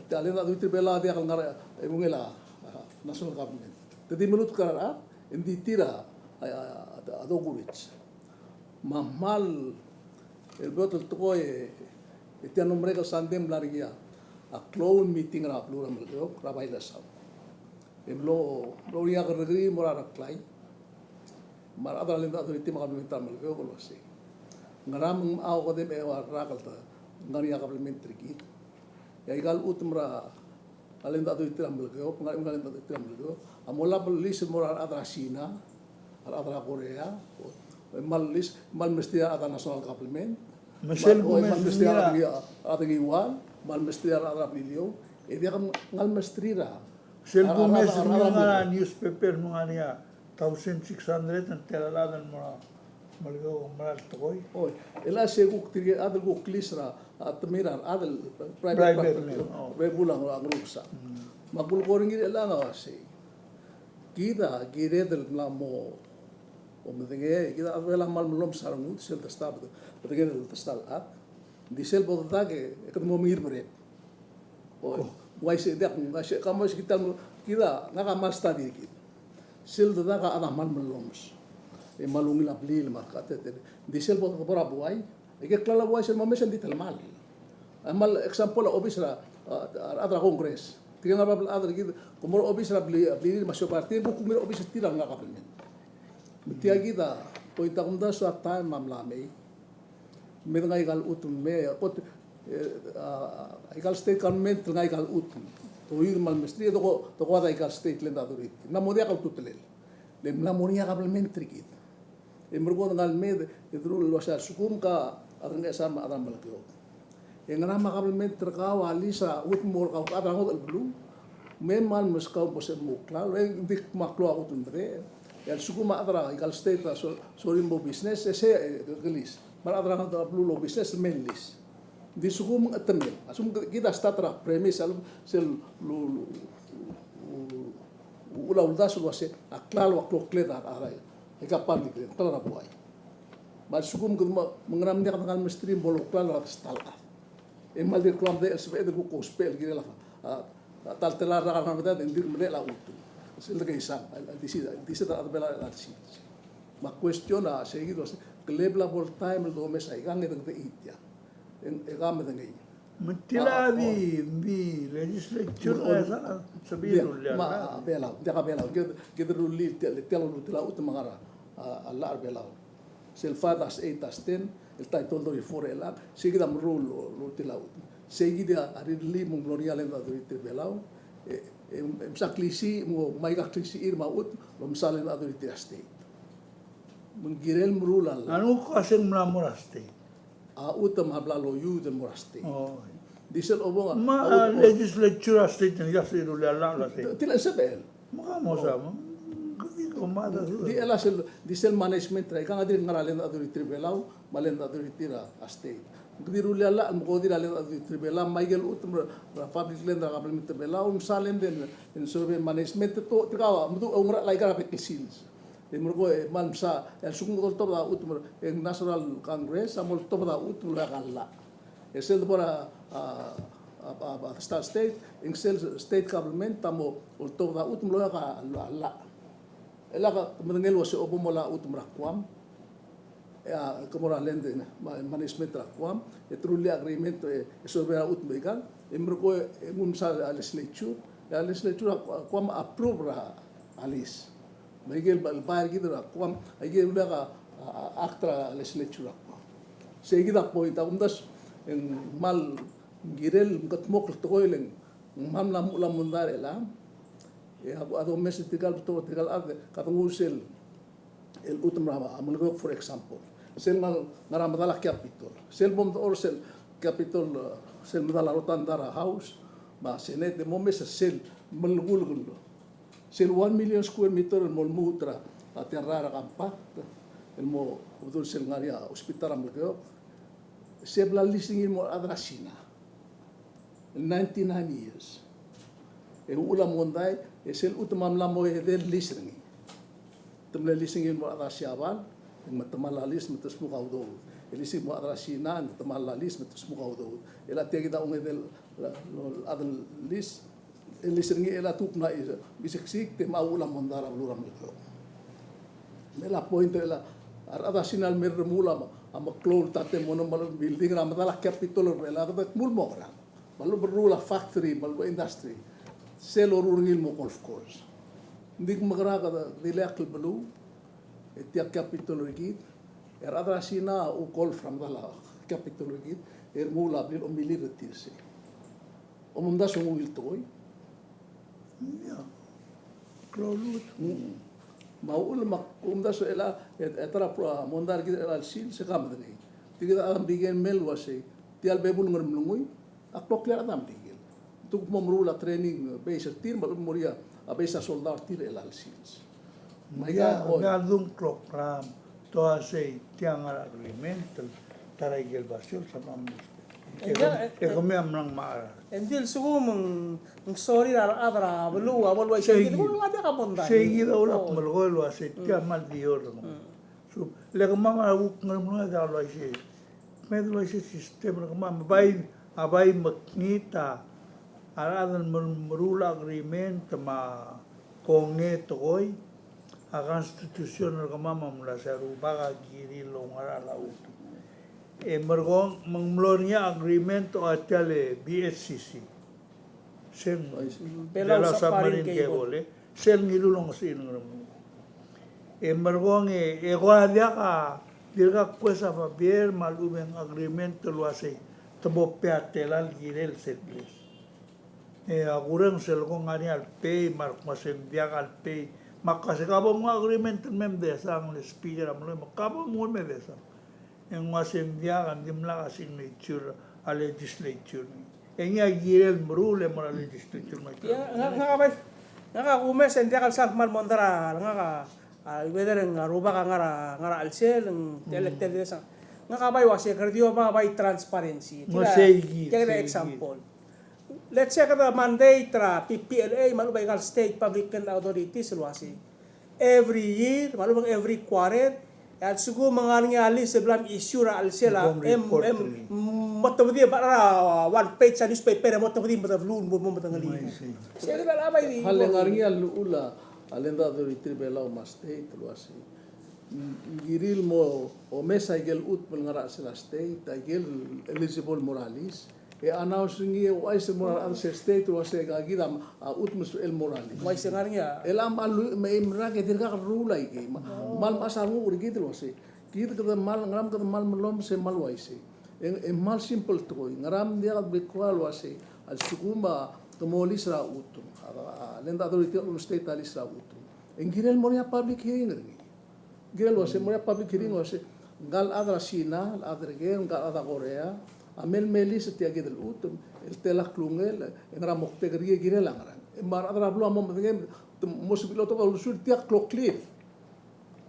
Tia el Land Authority er a Belau a diak el ngar er a eungel a, a, national government. Te di meluut er a rechad, e ng di tir a, a, a, a dokureits. Me a kmal, el beot el tekoi, e tia el mlo merek el sandei e mla er ngii a klou el meeting er a beluu er a Melekeok er a Bailasau. E mlo, mlo er ngii a kerrekeriil el mo er a Reklai. Me a rechad er a Land Authority me a kabelment er a Melekeok el uasei, ngera me ng mo okedei me a eua el rak el te ngar er ngii a kabelment er kid. E aika el chutem er a a Land Authority er a Melekeok, ngar er a Land Authority er a Melekeok, a mo lab el lease el mo er a rechad er a Sina, a rechad er a Korea, e kmal lease, kmal mesterir a rechad er a national government, me sel kmal, o, kmal mesterir a rechad er a Ngiwal, kmal mesterir a rechad er a Beliliou, e diak kmal mesterir a, sel a, a, a, a, a, a, a newspaper me ng ngar er ngii a thousand six hundred el tela el chad el mo er a Melekeok, mera el tekoi. Oi, e le se kuk tirke el chad el kuk lease er a, a, temir a rechad el private, private property, me, oh, rebulang a ngeruksa. Mm. Me a kulekoi er ngii er chelechang a uasei, kid a kired el mla mo omedengei, kid a chad er a Belau a kmal mellomes a rengud, sel ta er a bedengel ta er a chad. Ng di sel bo dedak e kede mo mengiil er a bereb. O, oh, uaisei, diak, uaisei, ka mo uaisei, kid a, kid a, ngak a kmal study er kid. Sel dedak a chad a kmal mellomes. E kmal ungil a blil me a katetel. Ng di sel bo, bo er a buai, e ke klalo a buai sel momes e ng di telemall. A kmal example a obis er a, a, a, a rechad er a Congress. Tirke el ngar er a bab el chad er kid, kom mo er a obis er a bli-, blirir me a siobai er tir, kuk mei er a obis er tir el ngar er a government. Me tia kid a, point a kumdasu a taem a mla mei. Me de ngai aika el chutem, me, kot, e, a, aika el state government el ngai aika el chutem. Te oid me kmal mesterir, te ko, te ko a aika el state Land Authority. Ng mla mo diak a ultutelel. Le mla mo er ngii a kabelment er kid. E merekong e de ngar el mei, e deruul el uasei a lsekum ke chad er a Ngchesar me a chad er a Melekeok, e ngera me a kabelment er kau a lease a chutem er kau, chad er a ngodech el beluu, me kmal meskau bo se mo klalo, e ng di kmal klou a chutem el medechel. E a lsekum a chad er aika el state a so-, sorir el mo business, e se, e, ke lease. Me a rechad er a ngodech el beluu el oubusiness, me ng lease. Ng di lsekum ng chetemel. A lsekum kid a start er a premise, a lsekum sel lu-, lu-, u-, uchul a uldasu el uasei, a klalo a klokled a, a, a, aika el public land, klalo er a buai. Me a lsekum kede mo, me ngera me ng diak de ngar el mesterir el bo loklalo er a ta el chad. E kmal dirk klou a medechel el sebeched el kuk ousbech el kirel a, a, a ta el telael el rak el ngar er a medad, e ng dirk medechel a chutem. Sel dekeisang, a, a, di se, di se ta er a Belau el chelsel. Me a question a, sei kid el uasei, ke lebla bo el taem el domes aikang e dengdechii tiang. E, e ka medengei. Me ng tila, a, di, o, di legislature, o, a, sa, sebechir el rullii, me a, a, Belau, diak a Belau, kid, kid a rullii, tia, tia el ultutelel a chutem a ngar er a, a, a llach er a Belau. Sel five dash eight dash ten, el Title thirty-four er chelechang, sei kid a meruul el, el ultutelel a chutem. Sei kid a rirellii me ng mlo er ngii a Land Authority er a Belau, e, e, e msa klisiich, me ng, me aika klisichir me a chutem, el omsa Land Authority er a state. Me ng kirel meruul a llach. A lenguu a kmo se ng mla mo er a state. A chutem a bla loiuid el mo er a state. Oh. Di sel obong a, me a, a chutem, legislature er a state, ng diak se rullii a llach er a state. Tia el sebechel. Me ka mo sa, me Di el sel, di sel management er a ikang a dirk ngar er a Land Authority er a Belau me a Land Authority er a state. Ng di rullii a llach el mekodir a Land Authority er a Belau me a ikel chutem er a public land er a kabelment er a Belau el msa land el survey management, te tirka a meduch e oungerachel a ikal bek el sils. E merekong e kmal msa, e a lsekum ng oltobed a chutem er a National Congress a mo oltobed a chutem el oeak a llach. E sel debo er a, a, a, a, a state, e ng sel state government a mo oltobed a chutem el oeak a llach. E le ak medengei el uase bo mo er a chutem er a Guam, e a, ke mo er a land, ma-, management er a Guam, e te rullii a agreement, e, e survey er a chutem er a ikang, e merekong e ng msa a legislature, e a legislature er a Guam a approve er a lease. Me a ikel bai er kid er a Guam, a ikel bai er a, a, act er a legislature er a Guam. Sei kid a point, a kumdasu e ng kmal kirel, ng kldmokl el tekoi el ng kmal mla muchel a mondai er chelechang. E a, a domes er tirka el betok er tirka el chad, kede nguu sel, el chutem er a Melekeok, for example. Sel ngar, ngar er a medal a Capitol. Sel bo mdechor sel Capitol, e, sel medal a rotunda er a House me a Senate, e mo omes sel melekulk el sel one million square meter el mo lmuut er a, a tia el rael er a compact, el mo bedul sel ngar er ngii a hospital er a Melekeok, se bla lease er ngii el mo er a rechad er a Sina el ninety-nine years. E uchul a mondai, e sel chutem a mla mo edei el lease er ngii. Te mle lease er ngii el mo er a rechad er a Siabal, e ng metemall a lease me te smuk a udoud. E lease er ngii el mo er a rechad er a Sina, e ng metemall a lease me te smuk a udoud. E le tia kid a ungedei el, el, el, el lease, el lease er ngii el a tuk na i-, iseksik, te mla uchul a mondai er a beluu er a Melekeok. Me a point er chelechang, a rechad er a Sina el mei el remuul a, a meklou el tatemono me a building er a medal a Capitol er chelechang, kede kmu el mo ngerang. Me a lechub e ruul a factory, me a lechub e industry. Sel loruul er ngii el mo golf course. Ng di mekerang, kede dileakl el beluu, e tia Capitol er kid, e a rechad er a Sina a uchul golf er a medal a Capitol er kid, e remuul a blil a omilir er tir sei. Omdasu ng ungil tekoi. Ia. Klou el chutem. Mm. Me a uchul me a kumdasu er chelechang, e, e ta er a pro-, mondai er kid er chelechang el sils, se ke medengei. Tia kid a Merikel el mei el uasei, tia el bebul Ngeremlengui a kloklir a Merikel. Te kuk mo meruul a training base er tir, me a lechub e mo er ngii a base er a soldau er tir er chelechang el sils. Me ia, aika, oi. Me a dung klok er a, te uasei, tia ngar er a agreement, ta er a ikel basio el sa mla mo. E kemiu a mla ngmai. E ng di a lsekum ng, ng sorir a rechad er a beluu a bo el uaisei kid, ng diak a mondai. Sei kid a ulak melekoi el uasei, tia kmal di ord. Mm. So, le kemam a kuk Ngeremlengui a diak el uaisei. Me a uaisei system er kemam, a bai, a bai mekngit a, a rechad el mer-, meruul a agreement me a kongei tekoi, a constitution er kemam a mla se a Rubak a kirir el oungerachel a chutem. E merekong, me ng mlo er ngii a agreement a tia el B H C C. Sel Belau Submarine Cable, e. Sel ngiluu el ongesechii el Ngeremlengui. E merekong e, e ko a diak a, dirkak kues a babier me a lechub e ng agreement el uasei, te mo pay a tela el kirel sel place. E a kureng sel ko ng ngar er ngii a lepay, me a rekmo se ng diak a lepay. Me ak uasei ka bo mnguu a agreement el mei me desang, le speaker a mlo, me ka bo mnguu el mei desang. E ng uasei ng diak, ng dimlak a signature a legislature. E ngii a kirel meruul e mo er a legislature me a. Ia, ngak, ngak a bai, ngak a kumes e ng diak el sal kmal mondai er a, ngak a, a, whether ng a Rubak a ngar er a, ngar er a chelsel, ng elected leaders a. Ngak a bai uasei kede di oba bai transparency. Tia, sei kid, tia kid a example. Let's say kede mandate er a P P L A me a lechub e a ikal state public land authorities el uasei every year, me a lechub e ng every quarter, e a lsekum e ng ngar er ngii a lease el bla missue er a chelsel a, e, e mo tebedii, me a one page a newspaper e mo tebedii me de beluu el mo, mo medengelii. Sei kid a bai di. Hale ngar er ngii a llechul a Land Authority er a Belau me a state el uasei, ng kirir el mo omes a ikel chutem el ngar er a chelsel a state, a ikel eligible el mo er a lease, e announce er ngii e ouchais el mo er a rechad er sel state el uasei ka kid a chutem el mo er a lease. Uaisei ngar er ngii a. E le a mle lluich me a eim el rak e dirkak lerruul aikei. Me a, me a le mechas a renguk er kid el uasei, kid kede kmal, ngera me kede kmal melomes e kmal uaisei. E, e kmal simple tekoi. Ngera me ng diak el blekoel el uasei a lsekum a te mo lease er a chutem, a, a, Land Authority er a state a lease er a chutem, e ng kirel mo er ngii a public hearing er ngii. Kirel uasei, mo er a public hearing uasei, ngka el chad er a Sina, el chad er ker, ngka el chad er a Korea a mei el melease er tia kid el chutem, el tela klungel, e ngera moktek er ngii, e kirel a ngerang. E me a rechad er a beluu a mo medengei, mo sebechir el otobed a uldesuir tia el kloklir.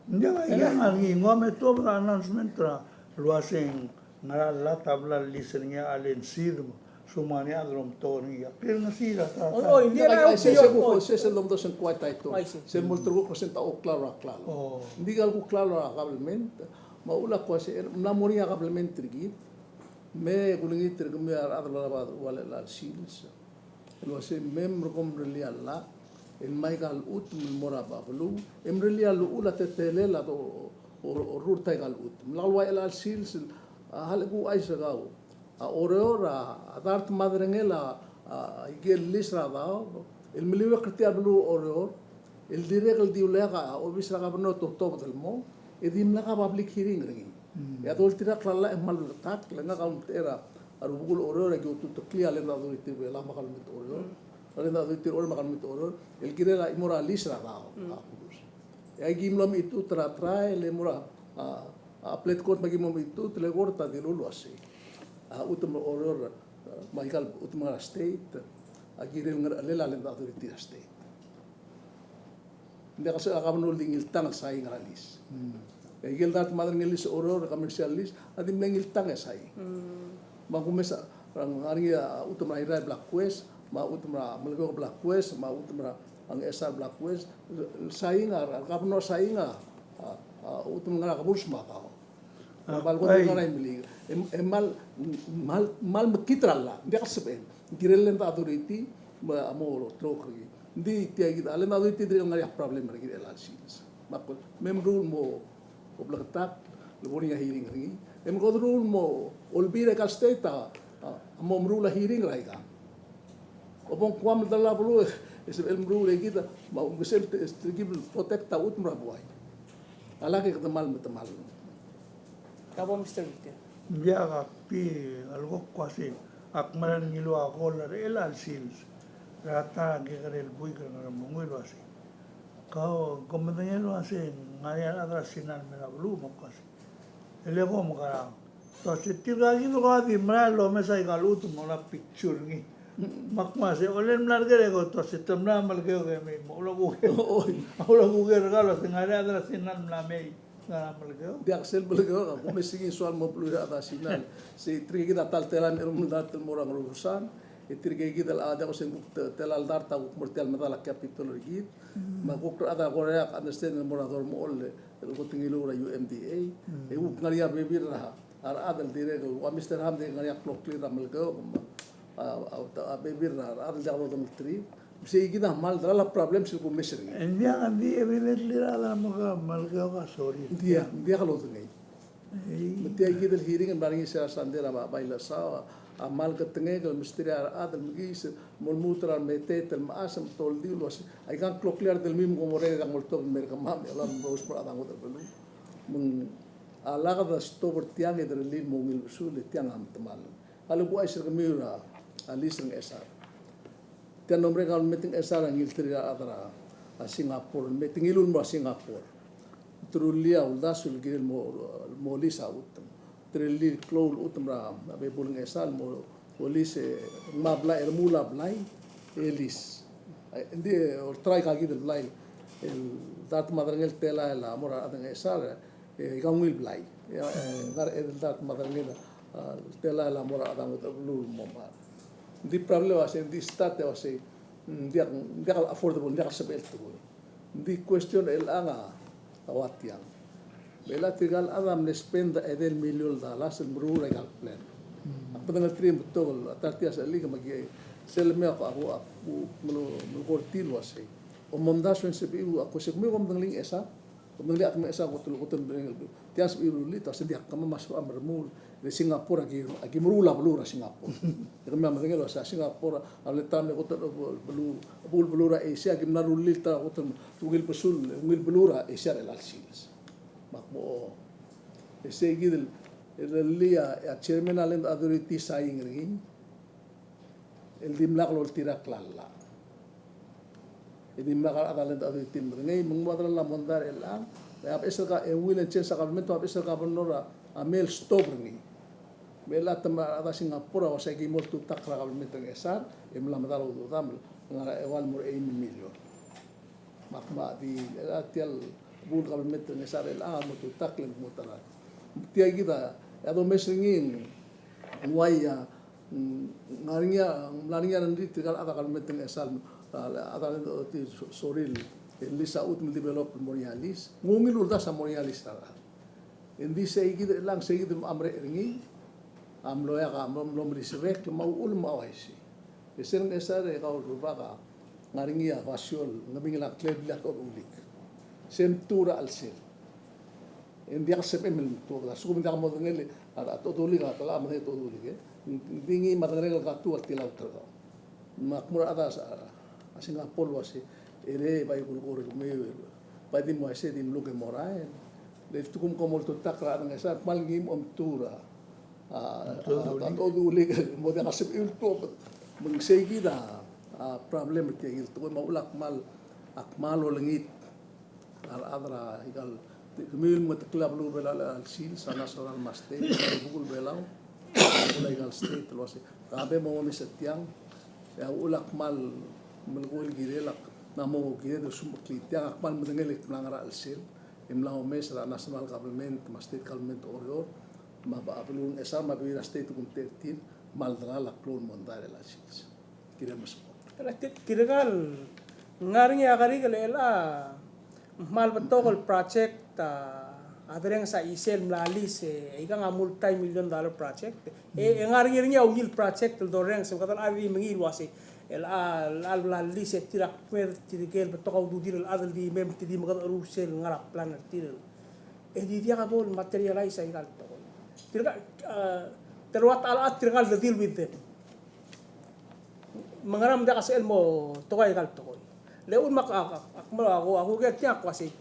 Ng diak, e ng ngar er ngii, ng ua me tuobed a announcement er a el uaseng ngar er a llach a bla lease er ngii a Allianz, me a lsekum ng ngar er ngii a chad el omtok er ngii a clear er ngii. Oi, oi, ng diak, a, se, se, se, se el domdasu e ng kuk ua title. Sel mo ulterekokl er sel ta kuk klalo er a klalo. Ng di kuk klalo er a government, me a uchul a kuk uase, ng mla mo er ngii a government er kid, me kulengit er kemiu a rechad el olab a ua el chelecha el sils el uase me mrekom rellii a llach el me aika el chutem el mo er a beluu, e mrellii a llechul a teletelel a do, o, orrurt aika el chutem. Me lak el ua el chelecha el sils a, a lak kuchais er kau a Oreor a, a dart me a derengel a, a, ikel lease er a daob el meliuekl er tia el beluu er a Oreor, el dirrek el di uleak a obis er a governor a totobed el mo, e dimlak a public hearing er ngii. Mm. E a doltirakl a llach e ng kmal bleketakl, le ngak a omtechei er a rubekul Oreor e aki otuteklii a Land Authority er a Belau me a government er a Oreor. Mm. A Land Authority er a Oreor me a government er a Oreor el kirel a chimo er a lease er a daob. Mm. A kurus. E aki mlo mechitechut er a trial, e mo er a, a, a appellate court me aki mo mechitechut, le kort a dilu el uasei a chutem er a Oreor, a, me aika el chutem er a state a kirel ngerechelel a Land Authority er a state. Ng diak, se a governor a di ngiltang el sain er a lease. Mm. E ikel dart me a derengel a lease er a Oreor, commercial lease, a di mle ngiltang e sain. Mm. Me a kumes a, er a ngar er ngii a chutem er a Irrai el bla kues, me a chutem er a Melekeok el bla kues, me a chutem er a Ngchesar el bla kues, el sain a, a governor a sain a, a, a chutem el ngar er a keburs me a daob. Me a kmal kot el ngar er a Imeliik. E, e kmal, kmal, kmal mekngit er a llach. Ng diak el sebechel. Ng kirel Land Authority me a mo olterekokl er ngii. Ng di tia kid a Land Authority a dirrek el ngar er ngii a problem er kid er a chelecha el sils. Me a kuk, me mruul el mo bleketakl el bo er ngii a hearing er ngii. E mko deruul el mo olbiil er aika el state a, a, a mo meruul a hearing er aika. Obong Guam el delal a beluu, e sebechel el meruul e kid a, me a, me sel te, te, te protect a chutem er a buai. A lak e kede kmal metemall. Ka bo, Mister Victor. Ng diak, ak di, a leko kuk uasei, ak mera el ngiluu a goal er a chelecha el sils er a ta el kekerei el buik er a Ngeremlengui el uasei, kau, kom medengei el uasei ng ngar er ngii a rechad er a Sina el mei er a beluu me kuk uasei, e le kom ngerang? Te uasei tirka kid el kuk di merael el omes aika el chutem me a picture er ngii. Me ak kmo uasei, ole ng mla er ker e ko, te uasei te mla er a Melekeok e mei mo, a ula kuker. Oi. A ula kuker er kau el uasei ng ngar er ngii a rechad er a Sina el mla mei ngar er a Melekeok. Diak, sel Melekeok a kumes er ngii e soal mo beluu er a rechad er a Sina. Sei tirke kid a ta el telael me a remuul el dart el mo er a Ngerulusan. E tirke kid el, a, diak, osenguk te, telael el dart a kuk mo er tia el medal a capital er kid. Mm. Me a kuk rechad a kora understand el mo er a Dormochel el kot el ngiluu er a U M D A. Mm. E kuk ngar er ngii a bebil er a a rechad el dirrek el ua Mister Ham, dirrek el ngar er ngii a kloklir er a Melekeok, me a, a, a bebil er a rechad el diak lodengelterir. Me sei kid a kmal delal a problem sel kumes er ngii. Ng diak, ng di evidently a rechad er a Melekeok a sorir. Ng diak, ng diak lodengei. Ei. Me tia kid el hearing el mla er ngii sel Sande er a bai el chelsau a kmal ketengek el mesterir a rechad el mekiis el mo lmuut er a remeteet el mechas me te oldiu el uasei, aika ng kloklir a redil me kom orrenges e dang oltobed el mer kemam, e a lak mlo ousbech a rechad a ngodech el beluu. Me ng a lak de stop er tiang e de rellii el mo ungil besul, e tiang a metemall. A leko uaisei er kemiu er a lease er a Ngchesar. Tia el mlo merek a government er a Ngchesar a ngilterir a rechad er a Singapore, me te ngiluu el mo er a Singapore. Te rullii a uldasu el kirel mo, mo lease a chutem. Te rullii el klou el chutem er a bebul er a Ngchesar el mo, mo lease, e, me a blai, e remuul a blai, e lease. E, ng di, e, olterau aika kid el blai, el dart me a derengel el telael a mo er a rechad er a Ngchesar, e, e, aika ungil blai. E, e, ngar er a edei el dart me a derengel a, a, telael a mo er a rechad a ngodech el beluu el mo mad. Ng di problem a uasei, ng di start a uasei, mm, ng diak, ng diak el affordable, ng diak el sebechel el tekoi. Ng di question er chelechang a ua tiang. Me chelechang tirka el chad a mle spend a edei el million el dollars el meruul er aika el plan. Mm. Ak medengelterir e ng betok el, a ta er tia a sechelik me aki, sel lemei a ko, a ko, a ko, mlo, mlo ko er tir el uasei, omomdasu e ng sebechiu, a ko se kemiu kom medengelii Ngchesar. Kom medengelii a chad er a Ngchesar, kot el, kot el, tia el sebechir el rullii, te uasei ng diak, kemam a sebecham el remuul, le Singapore a ki, a ki meruul a beluu er a Singapore. E kemiu a medengei el uasei a Singapore a mle ta el mle kot el beluu, beluu, beluu er a Asia, a ki mla rullii el ta kot el ungil besul, ungil beluu er a Asia er chelecha el sils. Me ak mo, e sei kid el, el rullii a, a chairman er a Land Authority a sain er ngii. El dimlak loltirakl a llach. E dimlak a rechad er a Land Authority el medengei, me ng mo delal a mondai er chelechang. E a beches el ka, e will and chance a government, a beches el governor a, a mei el stop er ngii. Me chelechang te mla er a rechad er a Singapore a uasei aki mo oltutakl er a government er a Ngchesar, e mla medal a ududam el ngar er a eua el mo er a eim el million. Me ak mla di, e, tia el bul kabelment er a Ngchesar er chelechang a mo tutakl e ng mo ta er a. Tia kid a, e a domes er ngii ng uai a, mm, ngar er ngii a, mla er ngii a rengrir tirka el chad er a kabelment er a Ngchesar, a, a, a, a, sorir el lease a chutem el develop el mo er ngii a lease. Ng ungil uldasu a mo er ngii a lease er a rechad. Ng di sei kid er chelechang, sei kid el mo merek er ngii, a mlo, e ak a mlo, mlo melisebek, me a uchul me a uaisei. E sel Ngchesar e kau el rubak a ngar er ngii a basio el ngemingel a ngklel el bla todulik. Se mtuu er a chelsel. E ng diak sebechem el mtuu, a lsekum ng diak modengei a, a todulik, a kala medengei a todulik, e. Ng di ngii me a dengerenger el katuu a tilou er kau. Me ak mo er a chad er a, a Singapore el uasei, e le bai kulekoi er kemiu, bai di mo uaisei di mluk e morael. Le te kum kom oltutakl er a Ngchesar, kmal ngii me omtuu er a, a, a, a, a, todulik, mo diak a sebechir el tuobed. Me ng sei kid a, a, problem er tia kid el tekoi me a uchul ak kmal, ak kmal olengit a rechad er a ikal, kemiu el mengetakl a beluu er a Belau el sils, a national me a state, a rubekul Belau, a ikal state el uasei, ka be mo omes er tiang, e a uchul ak kmal melekoi el kirel, ak mla mo kired el sumeklii tiang, ak kmal medengei el kmal ngar er a chelsel, e mla omes er a national government, me a state government er Oreor, me a beluu er a Ngchesar, me a bebil er a state el kumtei er tir, kmal delal a klou el mondai er a chelsel. Kirel mespot. Tirka el ngar er ngii a kerik el chelecha, kmal betok el project a, a derrenges a chisel el mla lease, e ikang a multi-million dollar project. E, e ngar er ngii er ngii a ungil project el dorrenges, me kede di mengiil el uasei, el a, el a, el a lease e tir a kmei er tirke el betok a ududir el chad el di mei me te di mekedecherur sel ngar er a plan er tir el. E di diak bo el materialize a ikal tekoi. Tirka, a, te rua ta el chad tirka el deal with them. Me ngera me diak a sebechel el mo tekoi a ikal tekoi. Le uchul me ak, ak, ak, ak, ak, ak, ak uker tiang ak uasei.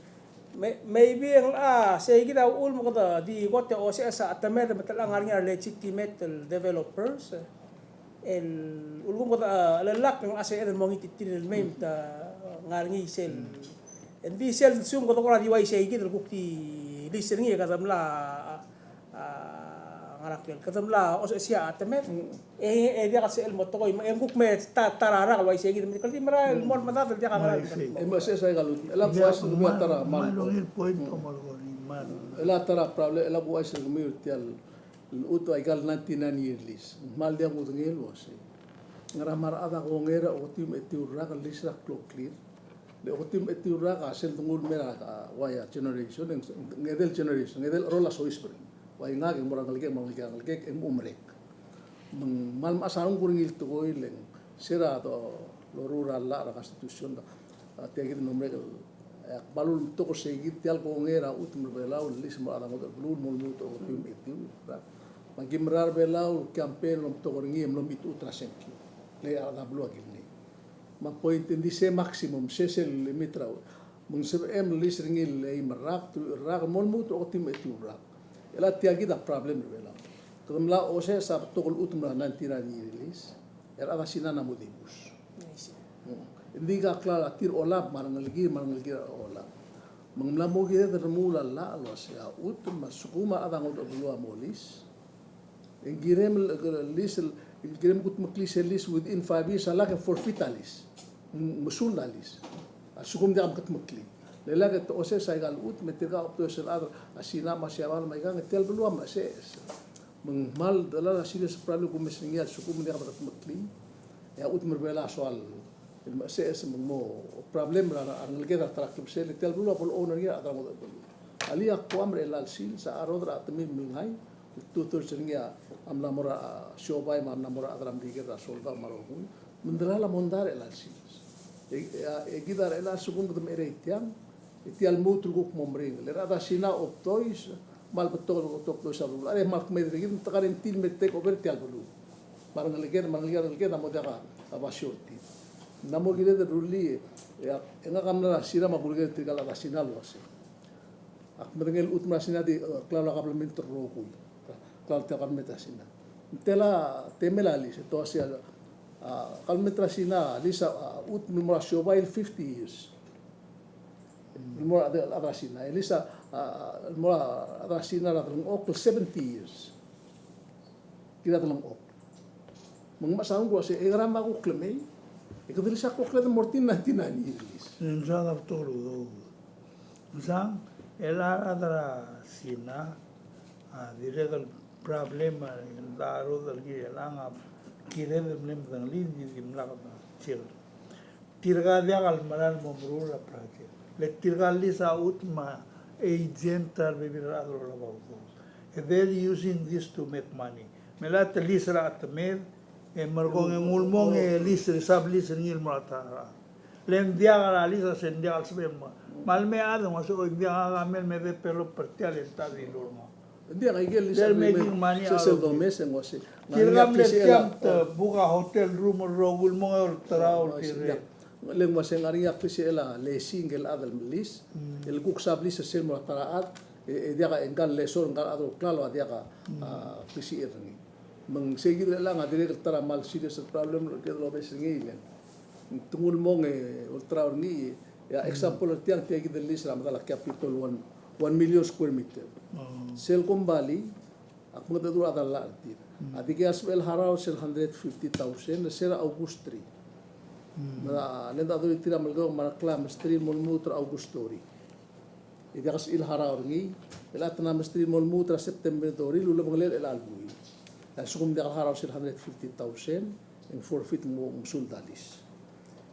Me, maybe ng, a, sei kid a uchul me kede di kot e oseches a chetemed me te ngar er ngii a legitimate el developers. El ulekum kede, a, chelellakl e ng sebeched el mo ngii tirke el mei me te ngar er ngii sel. Ng di sel lsekum kede kora di uaisei kid el kuk di lease er ngii e kede mla, a, a, ngar er a klel, kede mla osechesii a chetemed, e, e diak a sebechel el mo tekoi, e ng kuk me ta, ta er a rak el uaisei kid, me kede di merael el mo er a medad el diak a ngerang. E me se sa ikal, el a buas el kemiu a ta er a mal. Mal ongil point, mm, kom olekoi, mal. El a ta er a problem, el a buas el kemiu er tia el, el chutem a ikal ninety-nine year lease. Kmal diak kudengei el uasei. Ngera me a rechad a kongei er a oketiu me a etiu el rak el lease er a kloklir. Le oketiu me a etiu el rak a sel denguu el mei er a, a, uai a generation, ng, ng edei el generation, ng edei el cheroll a soiseb er ngii. Uai ngak e ng mo er a ngelekek, mo er a ngelekek, a ngelekek, e ng mo merek. Me ng kmal mechas a renguk er ngii el tekoi el ng, se er a do, loruul er a llach er a constitution, a, tia kid el mo merek el, e ak kmal ulemtok er sei kid tia el kongei er a chutem er a Belau el lease el mo er a rechad er a ngodech el beluu el mo lmuut er a oketiu me a etiu el rak. Me aki mera er a Belau el campaign el omtok er ngii e mlo mechitechut er a sengkio. Le a rechad er a beluu a kilengei. Me a point, ng di se maximum, se sel limit er a, me ng sebechem el lease er ngii el eim el rak, teruich el rak, mo lmuut er a oketiu me a etiu el rak. E le tia kid a problem er a Belau. Kede mla oseches a betok el chutem er a ninety-nine year lease, e a rechad er a Sina a mo dibus. I see. Mm. Ng di ka klalo a tir a olab me a rengelekir, me a rengelekir a olab. Me ng mla mo kired el remuul a llach el uasei a chutem me a lsekum a rechad er a ngodech el beluu a mo lease, e ng kirem el, el lease el, kirem el kudmeklii sel lease within five years, a lak e forfeit a lease. M-, mesuub a lease. A lsekum ng diak a mekedmeklii. Le lak e te oseches a ikal chutem, me tirka a optoes el chad er a Sina me a Siabal me a ikang, e tia el beluu a meseches. Me ng kmal delal a serious problem el kumes er ngii a lsekum ng diak a mekedmeklii. E a chutem er a Belau a soal el meseches me ng mo problem er a, a rengeleked a ta er a klebesei, e tia el beluu a bo le owner er ngii a rechad er a ngodech el beluu. Alii, a Guam er chelecha el sils a cherodech er a chetemir me ngii, two thirds er ngii a mla mo er a, a, siobai me a mla mo er a rechad er a Merikel er a soldau me a rokui. Me ng delal a mondai er chelecha el sils. E, e, e kid a er chelecha el lsekum kede mecherei tiang, e tia el lmuut el kuk mo meringel. E a rechad er a Sina a optoes, kmal betok el, betok el optoes a beluu. A rechad e kmal kmeed er kid, me te guarantee el me take over tia el beluu. Me a rengeleked, me a rengeleked, a rengeleked a mo diak a basio er tir. Ng mo kired el rullii, e, e ngak a mla er a Sina me a kulekoi er tirka el chad er a Sina el uasei. Ak medengei el chutem er a Sina di, e, klalo a kabelment el rokui. Klalo tia el kabelment er a Sina. Ng tela, temel a lease, e te uasei a, a, kabelment er a Sina, lease a, a, chutem el mo er a siobai el fifty years. El mo er a, a, a, a Sina. E lease a, a, a, el mo er a, a, a Sina er a delengchokl el seventy years. Tir a delengchokl. Me ng mechas a renguk el uasei, e ngera me a kuk lemei? E kede list a klokl el mo er tir e ng nineteen ninety e kede list. Ng soad a betok el udoud. Ng soad el a rechad er a Sina a dirrek el problem a el darodech el kirel a ng a kired el mle medengelii, ng di dimlak a check. Tirka a diak el mera el mo meruul a project. Le tirka el list a chutem a agent er a rebebil er a rechad el olab a udoud. They're using this to make money. Me a list er a chetemed, e merekong e ng ulemong e list, sub-list er ngii el mo er a ta er a. Le ng diak a list a se ng diak el sebechel el mo. Me a leme a chad e ng uase, oi, ng diak a mei el me develop er tia le ng ta di lurmo. Ng diak a ikel list. They're making money out of it. Sel domes e ng uase. Tirka a mle tiang te book a hotel room el rokui el mong e olterau el tirke. Le ng uase ng ngar er ngii a klisichel a lessee ngike el chad el list. El kuk sub-list er sel mo er a ta er a chad, e, e diak a ngka el lessor, ngka el chad el klalo a diak a, a, klisichel er ngii. Me ng sei kid el chelechang a dirrek el ta er a kmal serious el problem el kede omes er ngii le ng te ng ulemong e olterau er ngii, e a example er tiang tia kid el list er a medal a Capitol, one, one million square meter. Sel kombalii, ak mengedecheduch er a dall er tir. A dikea sebechel el harau er sel hundred fifty thousand, er sel August three. Me a land authority er a Melekeok a mla er a klemesterir el mo lmuut er a August thirty. E diak el sebechir el harau er ngii, e le te mla mesterir el mo lmuut er a September thirty, el ulebengelel er chelecha el buil. A lsekum ng diak el harau er sel hundred fifty thousand, e ng forfeit el mo, mo sold a lease.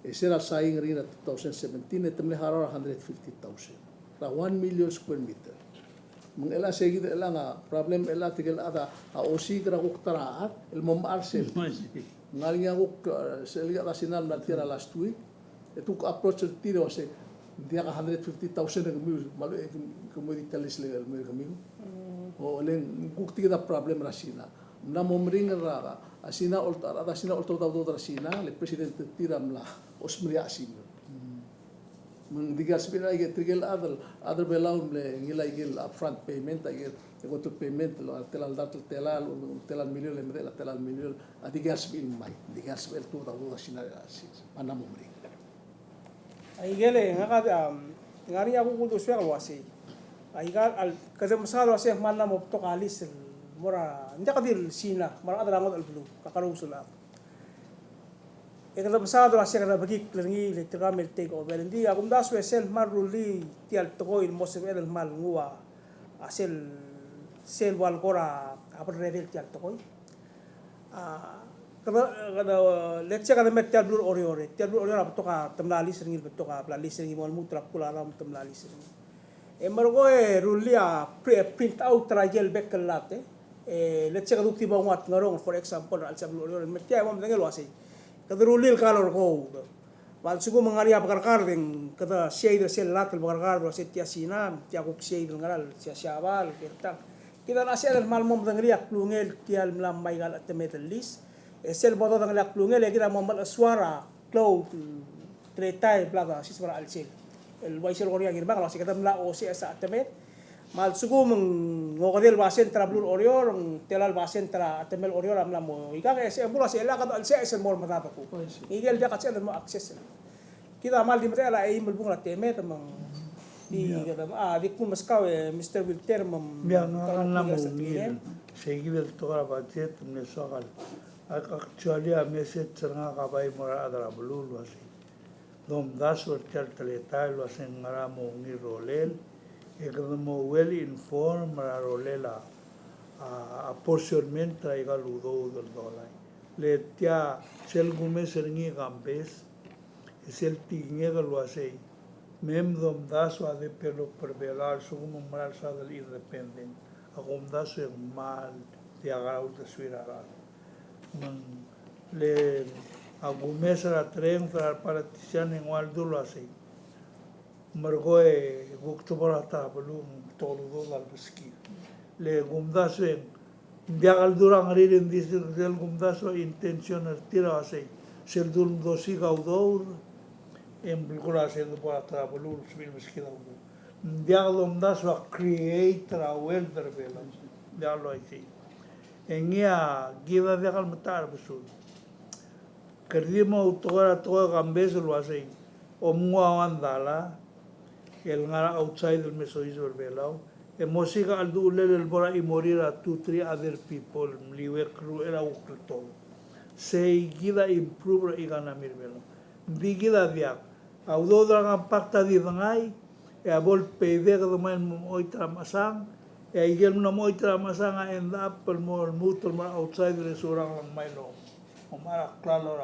E se er a sain er ngii er a two thousand seventeen, e te mle harau er a hundred fifty thousand. Er a one million square meter. Me ng chelecha sei kid el chelechang a problem el chelecha tirke el chad a osiik er a kuk ta er a chad el mo mechar sel. Ng ngar er ngii a kuk, eh, sel chad er a Sina el mla er tia er a last week. E te kuk approach er tir e uase, ng diak a hundred fifty thousand er kemiu, me a lechub e ke mo di tia el lease el mo er kemiu. O le ng kuk tia kid a problem er a Sina. Ng mla mo meringel er a, a Sina, olt-, a rechad er a Sina, oltobed a udoud er a Sina, le president er tir a mla osmerii a chesimer. Me ng dikea sebechir a ikel, tirke el chad el, chad er a Belau el mle ngilai a ikel upfront payment, a ikel, e kot el payment, el tela el dart el tela, el tela el miliol, el medechel a tela el miliol, a dikea sebechir el ngmai, dikea sebechir el tuobed a udoud er a Sina, a Sina, me ng mla mo meringel. A ikel e, ngak a, um, ngar er ngii a kuk uldesuek el uasei. A ikal, kede mesaod el uasei, me ng mla mo betok a lease el mo er a, ng diak di el Sina, me a rechad er a ngodech el beluu, kakerous el chad. E kede mesaod el uasei kede bekikl er ngii le tirka me el take over. Ng di a kumdasu e sel kmal rullii tia el tekoi el mo sebechel el kmal nguu a sel, sel ua el kora berredel tia el tekoi. A, kede, kede, let's say kede mer tia el beluu er a Oreor, e tia el beluu er a Oreor a betok a te mla lease er ngii, betok a bla lease er ngii, mo lmuut er a bkul a daob me te mla lease er ngii. E merekong e rullii a pri-, print out er a ikel bek el lot, e. E, let's say, kede kuk di bo nguu a Ngerong, for example, er a chelsel a beluu er a Oreor, me tia e mo medengei el uasei. Kede rullii el color code. Me a lsekum ng ngar er ngii a bekerekard e ng kede shade er sel lot el bekerekard el uasei tia Sina, tia kuk shade el ngera el sia Siabal, Kertang. Kid a sebeched el kmal mo medengelii a klungel tia el mla me aika el chetemed el lease. E sel bo dodengelii a klungel, e kid a mo melechesuar a klou, mm, teletai el bla dosiik er a chelsel. El uaisei el kora ngii a ngirmang el uasei kede mla oseches a chetemed. Me a lsekum ng okedei el basent er a beluu er a Oreor, ng tela el basent er a chetemel Oreor a mla mo ikang, e se el mo er a se el a kede chelsel el mo er a medad a kuk. Ikel diak a sebeched el mo access. Kid a kmal di medechel a eim el bung er a temed me ng di kede, a, di kuk meskau e Mister Wilter me ng. Ia, ngak a mla mo ungil. Sei kid el tekoi er a budget, me soak el Ac-, actually, a message er ngak a bai mo er a rechad er a beluu el uasei, domdasu er tia el teletael el uasei ng ngera mo ungil rolel, e kede mo well informed er a rolel a, a, apportionment er aika el udoud el dolai. Le tia sel kumes er ngii e Kambes, e sel tekingek el uasei, me mdomdasu a developer er a Belau a lsekum ng mera el soad el independent, a kumdasu e ng kmal diak a uldesuir a rechad. Me ng le a kumes er a terength er a re politician e ng ua ldu el uasei, merekong e kuk te bo er a ta er a beluu e ng betok el udoud a lebeskid. Le kumdasu e ng diak el dul ngerir, e ng di sel kumdasu a intention er tir a uasei, sel dul mdosiik a udoud, e ng belkul a sel debo er a ta er a beluu el sebechir el meskid a udoud. Ng diak el domdasu a create er a wealth er a Belau. Ng diak el uaisei. E ngii a kid a diak el metacherbesul. Kede di mo outekoi er a tekoi er a Kambes el uasei, om nguu a one dollar el ngar er a outside el me soiseb er a Belau, e mosiik a cheldechulel el bo er a chimorir a two, three other people, mliuekl er uchei er a kuk ltobed. Sei kid a improve er a economy er a Belau. Ng di kid a diak. A udoud er a compact a di dengai, e a bo el payday e kede mei el mo mechoit er a mechesang, e a ikel mla mechoit er a mechesang a end up el mo lmuut el mo er a outside el sulang el ngmai el mo mechar a klalo er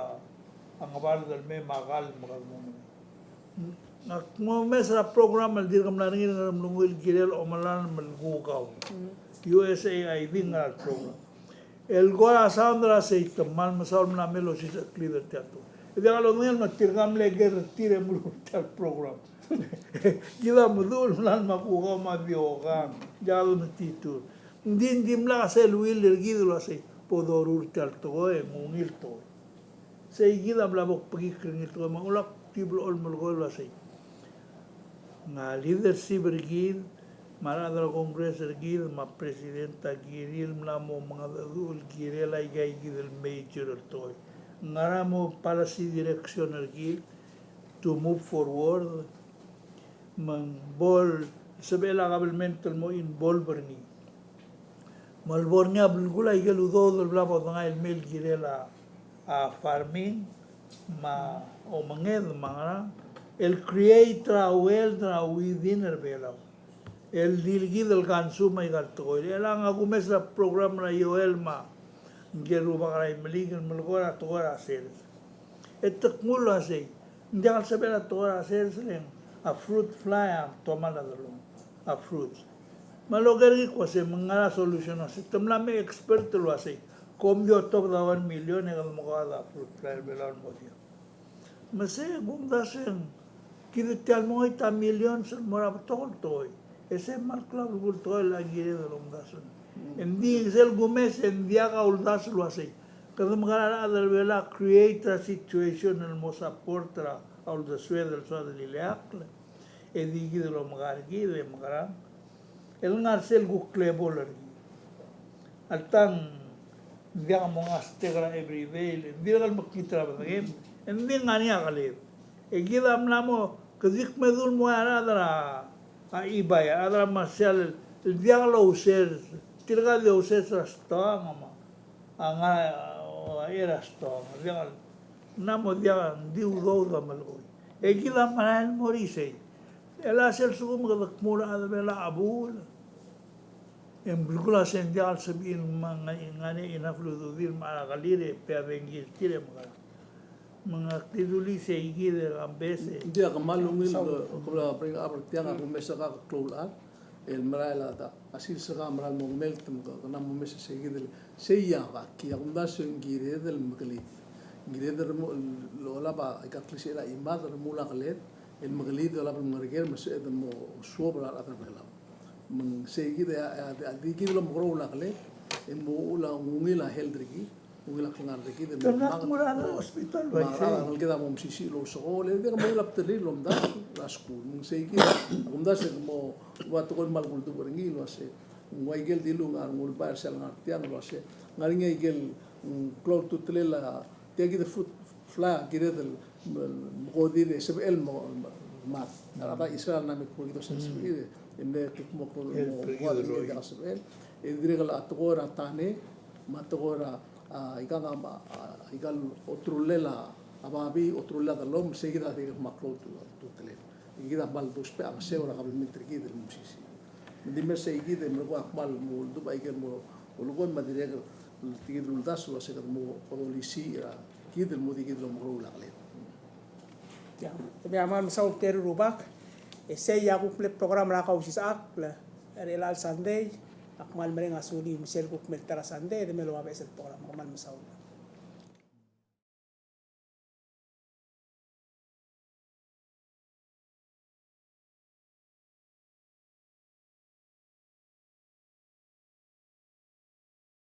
a ngebard el mei me a kall me kede mo mei. Ak mo mes er a program el dirk mla er ngii el ngar er a mlungil el kirel omelalem el kukau. U S A I D ngar er a program. El kora sound er a sei te kmal mesaul mla mei el osisechekl er tia el tekoi. E diak lodengei el me tirka mle ker er tir e meruul er tia el program. Kid a meduch el mla me a kukau me a diokang, diak lometitur. Ng di, ng dimlak a sel will er kid el uasei, bo doruul er tia el tekoi, ng ungil tekoi. Sei kid a mla bo kbekikl er ngii el tekoi me a ulak di blechoel el melekoi el uasei. Ng a leadership er kid, me a rechad er a Congress er kid, me a president a kirir el mla mo mengedecheduch el kirel aika kid el major el tekoi. Ngera mo policy direction er kid to move forward, me ng bo el sebechel a kabelment el mo involve er ngii. Me a lebo er ngii a belkul a ikel udoud el bla bo dengai el mei el kirel a, a farming, me a omenged, me a ngerang, el create er a wealth er a within er a Belau. El di kid el consume aika el tekoi. E chelechang a kumes er a program er a Joel me a ngike el rubak er a Imeliik el melekoi er a tekoi er a sales. E te knguu el uasei, ng diak el sebechel a tekoi er a sales le ng a fruit fly a tomall a delong, a fruits. Me a loker er ngii el kmo uasei, me ng ngar er a solution el uasei, te mla me expert el uasei, kom di otobed a one million e kede mo kaod a fruit fly er a Belau el mo diak. Me sei a kumdasu e ng kid tia el mengoit a millions el mo er a betok el tekoi. E sei a kmal klou a belkul el tekoi el kired el omdasu. Ng di sel kumes e ng diak a uldasu el uasei, kede mekerang a rechad er a Belau a create er a situation el mo support er a uldesued el soad el ileakl, e di kid el omeka er kid e mekerang el ngar sel kuk level er kid. Alta ng diak mo ngmastek er a everyday, ng dirrek el mekngit er a bedengem, e ng di ngar er ngii a keled. E kid a mla mo, kede di kmedu el mo er a rechad er a, a Ibai, a rechad er a Marshall, el diak lousers, tirka di ousers er a stoang, me a ngar er a stoang, diak, ng mla mo diak, ng di udoud a melekoi. E kid a merael el mo er isei. E a sel lsekum kede kmu a rechad er a Belau a chebuul, e ng belkul a sei ng diak el sebechir el ngar er ngii a enough el ududir me a kelir e pay a dengki er tir e mekerang. Me ngak di dulii sei kid e kambes e. Ng diak, kmal ungil, ke, ke bla bring up er tiang, a kumes er kau a klou el chad el merael a ta, a sils er kau a merael el mo kmelt me ke, ke mla mo mes er sei kid el, sei a baki, a kumdasu e ng kired el mekelid. Ng kired el mo, el olab aika el klisichel a chimad el remuul a keled, el mekelid el olab el mengereker me sebeched el mo suobel a rechad er a Belau. Me ng sei kid e, a, a, a di kid el omekeroul a keled, e mo uchul a ungil a health er kid, ungil a klengar er kid, e mo, me a rechad er a hospital, me a rechad er kid a mo mesisiich el ousekool, e le ng mo ungil a bdelrir el omdasu er a skuul. Me ng sei kid a kumdasu e ng mo ua tekoi el kmal kuldubech er ngii el uasei, ng ua ikel dilu, ngar er ngii a Ngulbai er sel ngar tiang el uasei, ngar er ngii a ikel, mm, klou el ultutelel a tia kid el fruit fly a kired el me, mekodir e sebechel el mo, mo, mad. A rechad er a Israel a mla me kmo kid a osisechakl er kid, e mle kuk mo, mo, mo, mo, diak a sebechel. E dirrek el a tekoi er a tane, me a tekoi er a, a, ikang a, a, ikal oterulel a, a babii, oterulel a delom, sei kid a dirrek el kmal klou el ultutelel. Kid a kmal dousbech a ngeseu er a kabelment er kid el mesisiich. Me ng di mer sei kid e merekong a kmal mo oldubech a ikel mo olekoi me a dirrek el tia kid el uldasu el uasei kede mo kodolisiich er kid el mo di kid el omekeroul a keled. Ia, me a kmal mesaul er tir el rubak, e sei a kuk mle program er a Kausisechakl er chelecha el Sunday, ak kmal mereng a suliu me sel kuk mle ta er a Sunday, e de mle ua beches el program, kmal mesaul.